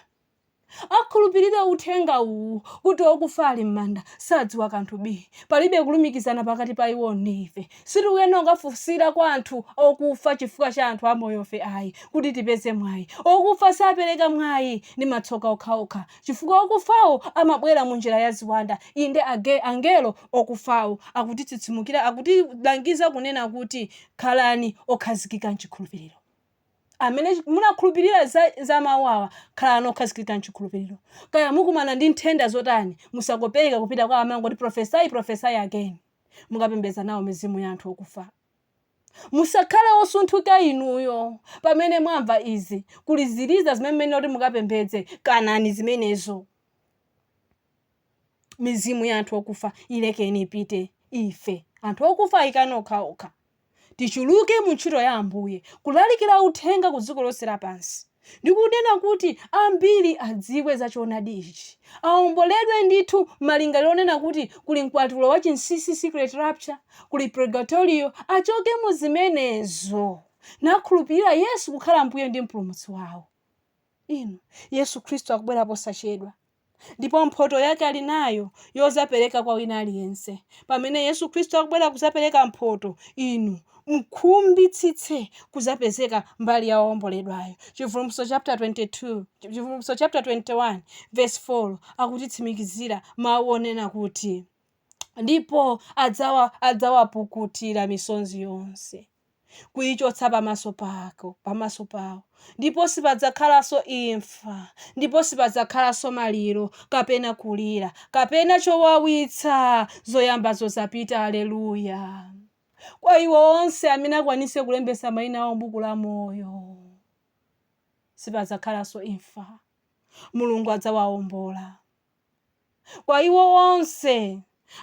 akhulupirire uthenga uwu kuti okufa ali m'manda sadziwa kanthu bi, palibe kulumikizana pakati pa iwo ndi ife. Sitikuyenera kukafunsira kwa anthu okufa chifukwa cha anthu amoyofe ayi, kuti tipeze mwayi. Okufa sapereka mwayi, ndi matsoka okhaokha, chifukwa okufawo amabwera mu njira ya ziwanda. Inde, angelo okufawo akutitsitsimukira, akutilangiza kunena kuti, Khalani okhazikika m'chikhulupiriro. Amene munakhulupirira za mawu awa, khalani okhazikika m'chikhulupiriro. Kaya mukumana ndi nthenda zotani, musakopeke kupita kwa amangoti prophesy, prophesy again. Mukapembedza nawo mizimu ya anthu okufa. Musakhale osunthuka inuyo pamene mwamva izi. Kuli ziliza zimene muyenera kuti mukapembedze, kanani zimenezo. Mizimu ya anthu okufa ilekeni ipite. Ife anthu okufa ayikane okhaokha. Tichuluke mu ntchito ya Ambuye, kulalikira uthenga ku dziko lonse lapansi, ndi kunena kuti ambiri adziwe za choonadi ichi, aomboledwe ndithu malingaliro onena kuti kuli mkwatulo wa chinsinsi, secret rapture, kuli purgatorio, achoke mu zimenezo nakhulupirira Yesu kukhala Ambuye ndi Mpulumutsi wawo. Inu, Yesu Khristu akubwera posachedwa. Ndipo mphoto yake ali nayo yodzapereka kwa wina aliyense. Pamene Yesu Khristu akubwera kudzapereka mphoto, inu mukhumbitsitse kudzapezeka mbali ya owomboledwayo. Chivumbulutso chapter 22, Chivumbulutso chapter 21 verse 4 akutitsimikizira mawu onena kuti, Ndipo adzawapukutira misonzi yonse. kuichotsa pamaso pako, pamaso pawo. Ndipo sipadzakhalanso imfa, ndipo sipadzakhalanso maliro, kapena kulira, kapena chowawitsa, zoyambazo zapita. Aleluya! Kwa iwo onse amene akwanitse kulembetsa maina awo m'buku la moyo, sipadzakhalanso imfa. Mulungu adzawawombola. Kwa iwo onse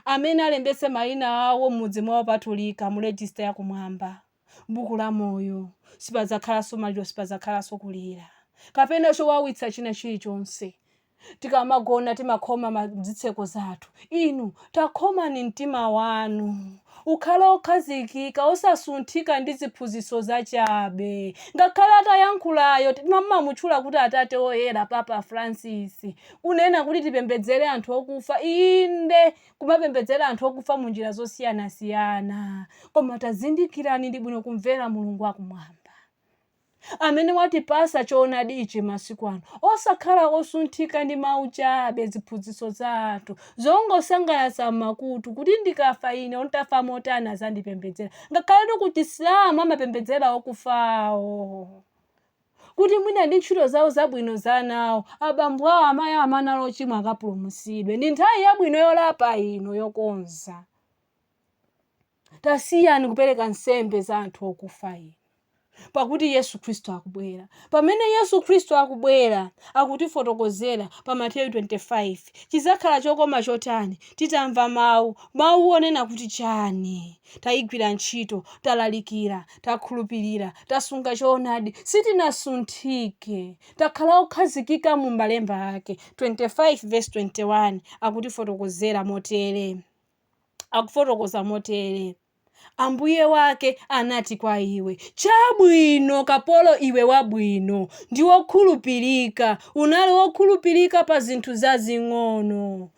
amene alembetse maina awo m'mudzi mwa opatulika mu rejista ya kumwamba, buku la moyo, sipadzakhalanso maliro, sipadzakhalanso kulira, kapena chowawitsa china chilichonse. Tikamagona timakhoma zitseko zathu. Inu takhomani mtima wanu ukhale okhazikika, osasunthika ndi ziphunzitso zachabe. Ngakhale atayankhulayo, timamutchula kuti Atate Oyera Papa Francis, kunena kuti tipembedzere anthu okufa, inde, kumapembedzera anthu okufa mu njira zosiyanasiyana, koma tazindikirani ndi bwino kumvera Mulungu wakumwamba amene watipasa choonadi ichi masiku ano, osakhala osunthika ndi mawu chabe, ziphunzitso za anthu zongosangalatsa m'makutu, kuti ndikafa ine ntafa motani azandipembedzera. Ngakhaletu ku Chisilamu amapembedzera okufawo. kuti mwina ndi ntchito zawo zabwino za ana awo, abambo awo, amayi awo amene anali ochimwa akapulumutsidwe. Ndi nthawi yabwino yolapa ino, yokonza. Tasiyani kupereka nsembe za anthu okufa inu, pakuti Yesu Khristu akubwera. Pamene Yesu Khristu akubwera, akutifotokozera pa Mateyu 25, chizakhala chokoma chotani titamva mawu, mawu onena kuti chani? Tayigwira ntchito, talalikira, takhulupirira, tasunga choonadi, sitinasunthike, takhala okhazikika mu malemba ake. 25 verse 21 akutifotokozera motere, akufotokoza motere: Ambuye wake anati kwa iwe, chabwino kapolo iwe wabwino ndi wokhulupirika, unali wokhulupirika pa zinthu zazing'ono,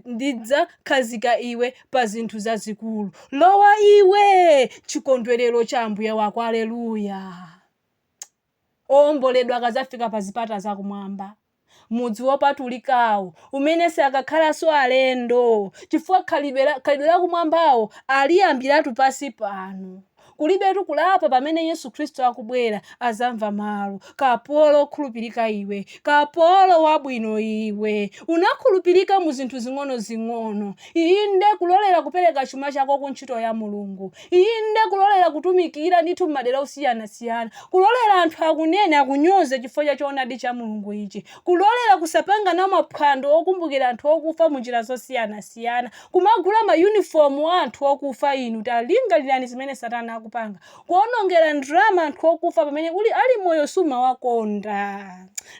ndidzakhazika iwe pa zinthu zazikulu. Lowa iwe chikondwerero cha ambuye wako. Aleluya! Owomboledwa akazafika pa zipata zakumwamba, mudzi wopatulikawo umene sakakhalanso alendo, chifukwa khalidwe lakumwambawo aliyambiratu pasi pano. Kulibetu kulapa. Pamene Yesu Khristu akubwera, azamva mawu, kapolo okhulupirika iwe, kapolo wabwino iwe, unakhulupirika mu zinthu zing'ono-zing'ono. Inde, kulolera kupereka chuma chako ku ntchito ya Mulungu, inde, kulolera kutumikira ndithu m'madera osiyanasiyana, kulolera anthu akunene, akunyoze chifukwa cha choonadi cha Mulungu ichi, kulolera kusapanga nawo maphwando okumbukira anthu okufa mu njira zosiyanasiyana, kumagula mayunifomu a anthu okufa. Inu talingalirani zimene Satana akupanga, kuonongera ndalama anthu okufa pamene uli ali moyo sumawakonda.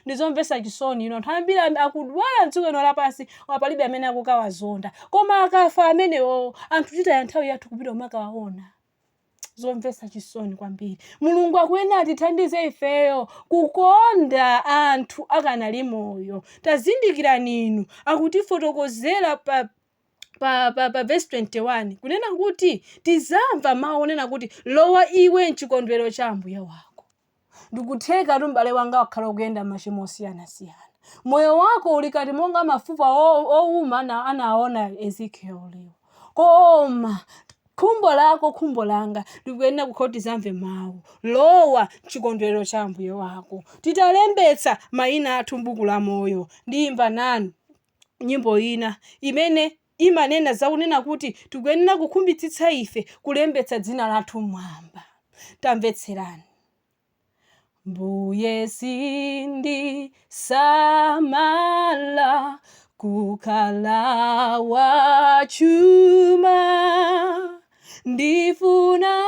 Ndizomvetsa chisoni ino. Anthu ambiri akudwala mdziko lino lapansi, koma palibe amene akukawazonda, koma akafa amenewo, anthu titaya nthawi yathu kupita kumakawaona. Zomvetsa chisoni kwambiri. Mulungu akuyenera atithandize ifeyo kukonda anthu akanali moyo. Tazindikirani inu, akutifotokozera pa verse 21 kunena kuti tizamva mawu onena kuti, lowa iwe mchikondwerero cha ambuye wako. Ndikutheka tu m'bale wanga wakhala ukuyenda machimo osiyanasiyana, moyo wako uli kati monga mafupa owuma anaona Ezekieliwo, koma khumbo lako, khumbo langa likuyenera kukhala kuti tizamve mawu, lowa mchikondwerero cha ambuye wako, titalembetsa mayina athu m'buku la moyo. Ndiyimba nanu nyimbo ina imene imanena zakunena kuti tikuyenera kukhumbitsitsa ife kulembetsa dzina lathu mmwamba. Tamvetserani. Mbuye, sindisamala kukhala wachuma, ndifuna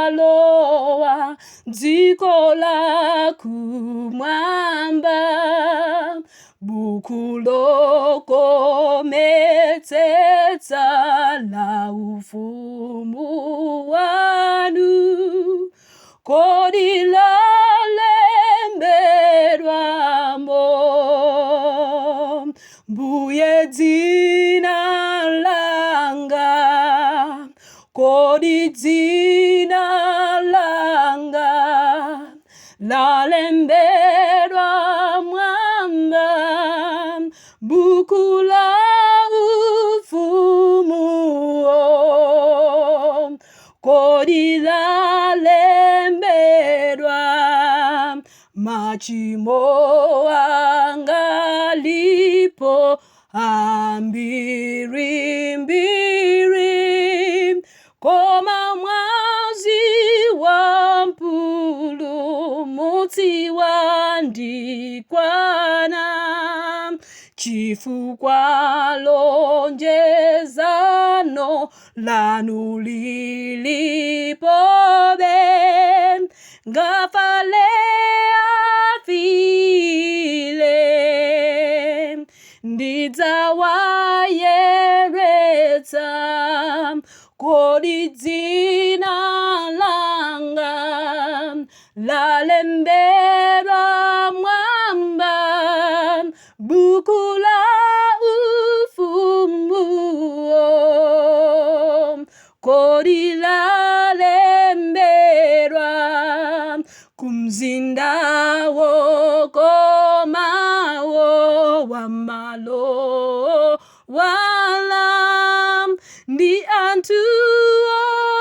kukalowa dziko la kumwamba, buku lokometsetsa la ufumu wanu, kodi lalembedwamo, Mbuye, dzina langa? Kodi dzina langa lalembedwa mwamba, buku la ufumuo? Kodi lalembedwa? Machimo anga lipo ambirimbiri, koma mwazi wa Mpulumutsi wandikwana, chifukwa lonjezano lanu lilipobe, ngakhale afile ndidzawayeretsa. Kodi dzina langa lalembedwa mwamba, buku la ufumuo? Kodi lalembedwa kumzinda wokomawo wamalo wala ndi anthu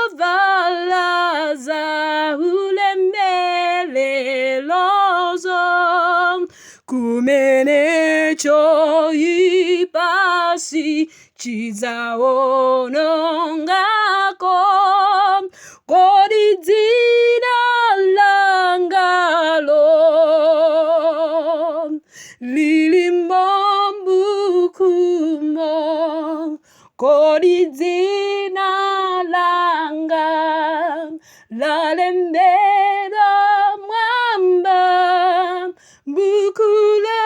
ovala zaulemu? Kumene choipachi chidzawonongako. Kodi dzina langalo lilimo m'bukumo? Kodi dzina langa lalembedwa mwamba m'buku la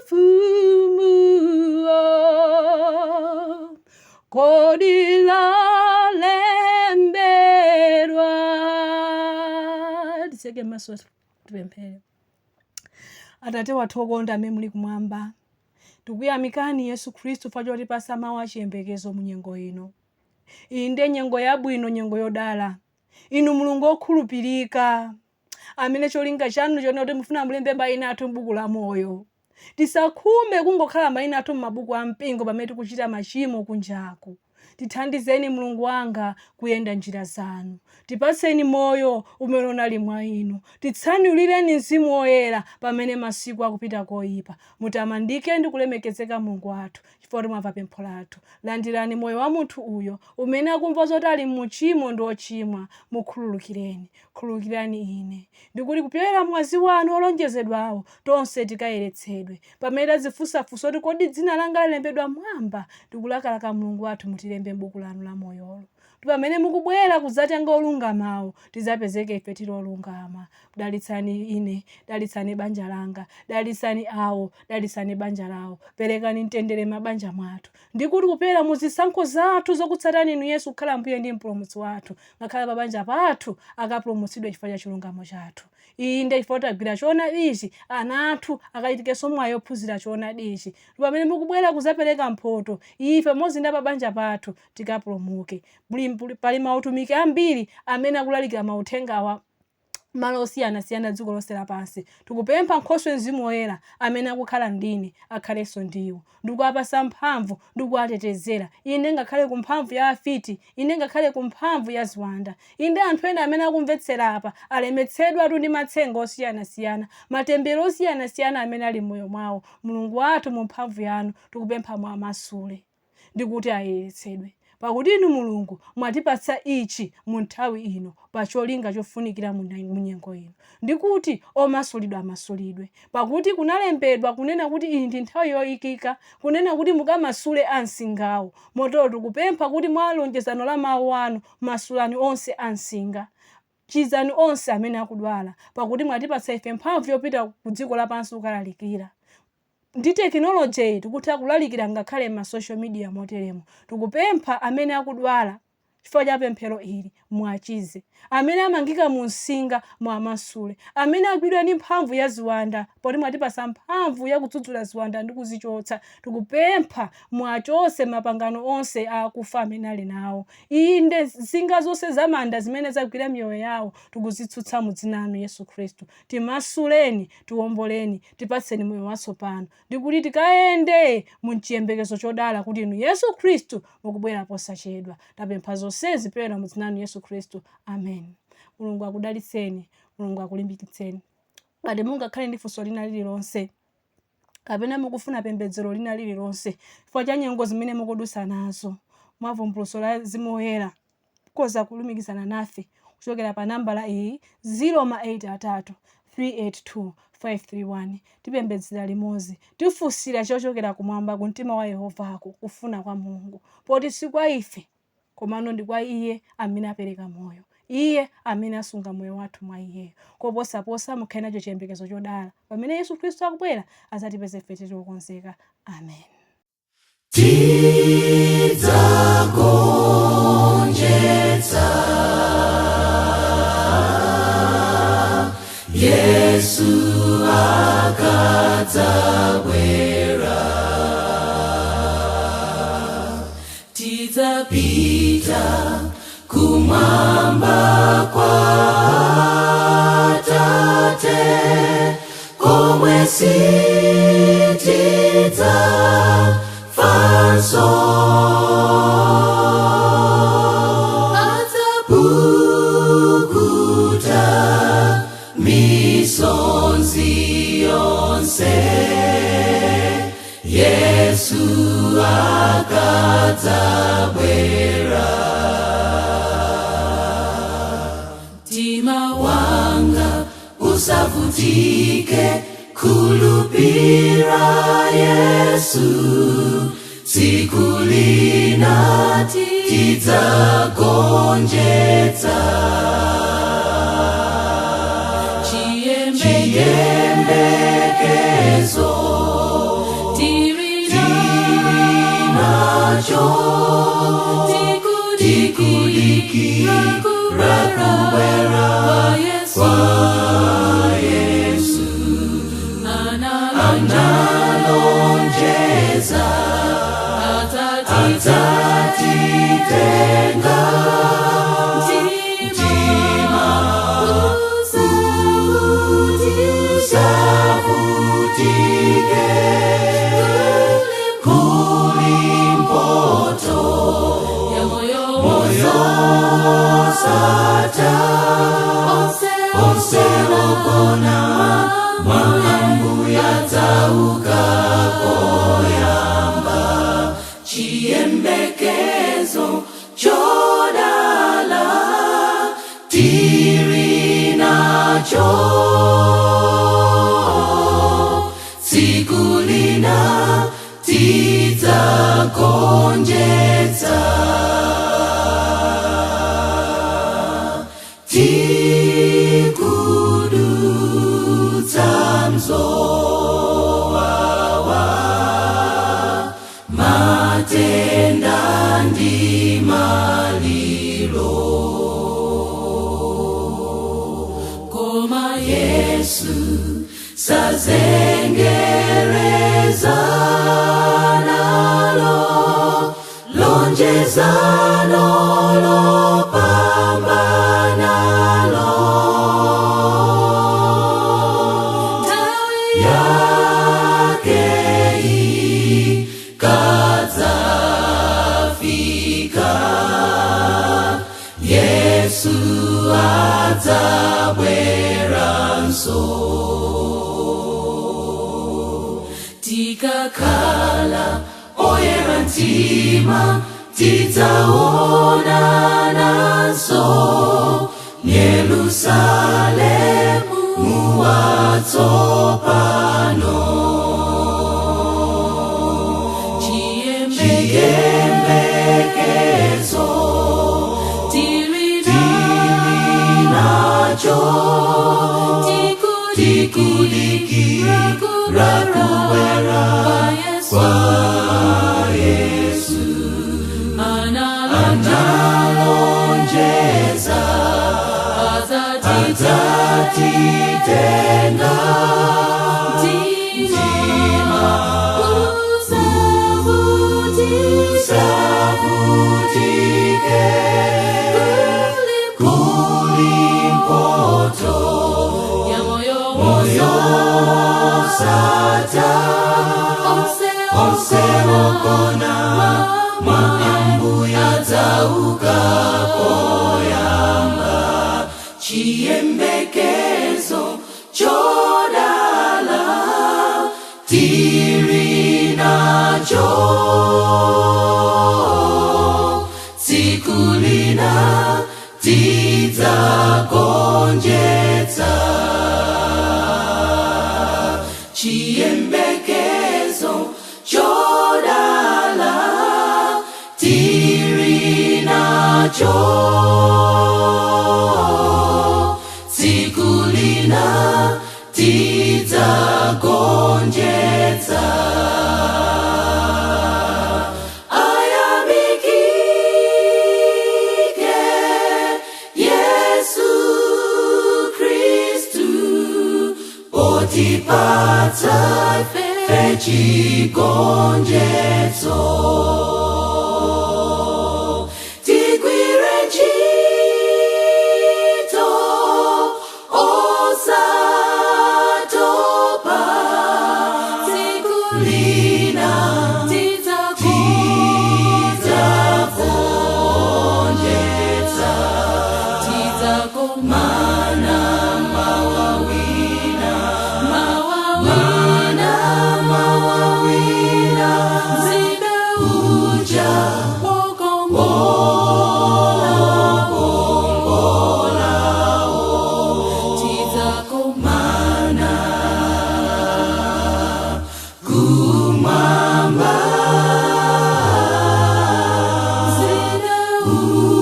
ufumuo? Kodi lalembedwa? Titseke maso, tipemphere. Atate wathu okonda amene muli kumwamba, tikuyamikani Yesu Khristu chifukwa chotipasa mawu achiyembekezo mu nyengo ino. Iyi ndiye nyengo yabwino, nyengo yodala. Inu Mulungu okhulupirika, amene cholinga chanu chonena kuti mufuna mulembe mayina athu m'buku la moyo. Tisakhumbe kungokhala mayina athu m'mabuku a mpingo pamene tikuchita machimo kunjaku. Tithandizeni, Mulungu wanga, kuyenda njira zanu. Tipatseni moyo umene unali mwa inu. Titsanulireni Mzimu Woyera pamene masiku akupita koyipa. Mutamandike ndi kulemekezeka, Mulungu wathu, chifukwa kuti mwamva pempho lathu. Landirani moyo wa munthu uyo umene akumva zoti ali muchimo ndi ochimwa. Mukhululukireni. Khululukirani ine. Ndikuti kupyolera mwazi wanu olonjezedwawo tonse tikayeretsedwe. Pamene tadzifunsafunsa kuti kodi dzina langa lalembedwa mwamba, ndikulakalaka, Mulungu wathu, mutilembe m'buku lanu la moyolo, kuti pamene mukubwera kudzatenga olungamawo, tidzapezeke ife tili olungama. Dalitsani ine, dalitsani banja langa, dalitsani awo, dalitsani banja lawo. Perekani mtendere mabanja mwathu, ndikuti kupyolera mu zisankho zathu zokutsatani inu Yesu kukhala Mbuye ndi Mpulumutsi wathu, ngakhale pa banja pathu akapulumutsidwe chifukwa cha chilungamo chathu. Inde, chifukwa tagwira choonadichi, ana athu akachitikenso mwayi ophunzira choonadichi, ndipo pamene mukubwera kudzapereka mphoto, ife pamodzi ndi apabanja pathu tikapulumuke. Pali mautumiki ambiri amene akulalikira mauthengawa malo osiyanasiyana dziko lonse lapansi. Tikupempha Nkhoswe Mzimu Woyera amene akukhala ndine akhalenso ndiwo, ndikuwapasa mphamvu ndikuwatetezera, inde ngakhale ku mphamvu ya afiti, inde ngakhale ku mphamvu ya ziwanda. Inde, anthu ena amene akumvetsera apa alemetsedwatu ndi matsenga osiyanasiyana, matembero osiyanasiyana amene ali m'moyo mwawo. Mulungu wathu, mu mphamvu yanu tikupempha muwamasule ndi kuti ayeretsedwe, pakuti inu Mulungu mwatipatsa ichi mu nthawi ino pa cholinga chofunikira mu nyengo ino, ndi kuti omasulidwa amasulidwe, pakuti kunalembedwa kunena kuti iyi ndi nthawi yoyikika kunena kuti mukamasule ansingawo. Motero tikupempha kuti mwa lonjezano la mawu anu, masulani onse ansinga, chizani onse amene akudwala, pakuti mwatipatsa ife mphamvu yopita ku dziko lapansi kukalalikira. Ndi tekinoloji tikutha kulalikira ngakhale ma social media moteremo. Tikupempha amene akudwala, chifukwa cha pemphero ili, muwachize. Amene amangika mu msinga, muwamasule. Amene agwidwa ndi mphamvu ya ziwanda, poti mwatipasa mphamvu ya kudzudzula ziwanda ndi kuzichotsa, tikupempha muwachotse mapangano onse akufa amene ali nawo. Inde, nsinga zonse zamanda zimene zagwira miyoyo yawo, tikuzitsutsa mu dzina lanu Yesu Khristu. Timasuleni, tiwomboleni, tipatseni moyo watsopano, ndi kuti tikayende mu chiyembekezo chodala kuti inu Yesu Khristu mukubwera posachedwa. Tapempha zonsezi pera mu dzina lanu Yesu Khristu, amen. Mulungu akudalitseni, Mulungu akulimbikitseni. Ngati mungakhale ndi funso lina lililonse kapena mukufuna pembedzero lina lililonse chifukwa cha nyengo zimene mukudusa nazo, mwa vumbulutso la Mzimu Woyera mukhoza kulumikizana nafe kuchokera pa nambala iyi, 0 ma 8 atatu 382 531. Tipembedzera limodzi, tifunsira chochokera kumwamba ku mtima wa Yehovako, kufuna kwa Mulungu, poti si kwa ife komano ndi kwa iye amene apereka moyo, iye amene asunga moyo wathu mwa iyeyo. Koposaposa mukhale nacho chiyembekezo chodala pamene Yesu Khristu akubwera, adzatipeze ife tili okonzeka. Amen. Tidzagonjetsa Yesu akadzabwera. Tidzapita kumwamba kwa Tate, komwe sitidzafanso. Adzapukuta misonzi yonse. adzabwera. Mtima wanga usavutike, khulupira Yesu, tsiku lina tidzagonjetsa. Chiyembekezo tiri nacho, tikudikira kubwera kwa Yesu. Analonjeza adzatitenga. Mtima usavutike, kuli mphotho moyo wosatha. Onse ogona mwa Ambuye adzauka koyamba. Chiyembekezo chodala tiri nacho, tsiku lina tidzagonjetsa. Tikudutsa mzowawa, matenda ndi maliro, koma Yesu sazengereza nalo lonjezano lopambanalo. Yake ikadzafika, Yesu adzabweranso. Tikakhala oyera mtima tidzaonananso Yerusalemu watsopano. Chiyembekezo tiri nacho, tikudikira kubwera kwa Yesu. Analonjeza adzatitenga. Mtima usavutike, kuli mphotho moyo wosatha. Onse ogona mwa Ambuye adzauka koyamba. Chiyembekezo chodala tiri nacho, tsiku lina tidzagonjetsa. Chiyembekezo chodala tiri nacho, tsiku lina tidzagonjetsa. Ayamikike Yesu Kristu potipatsa ife chigonjetso. Tigwire ntchito osatopa, tsiku lina tidzagonjetsa. Tidzakomana mawawina, mawawina, mawawina, mzinda.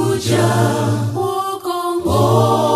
Uja wokongola.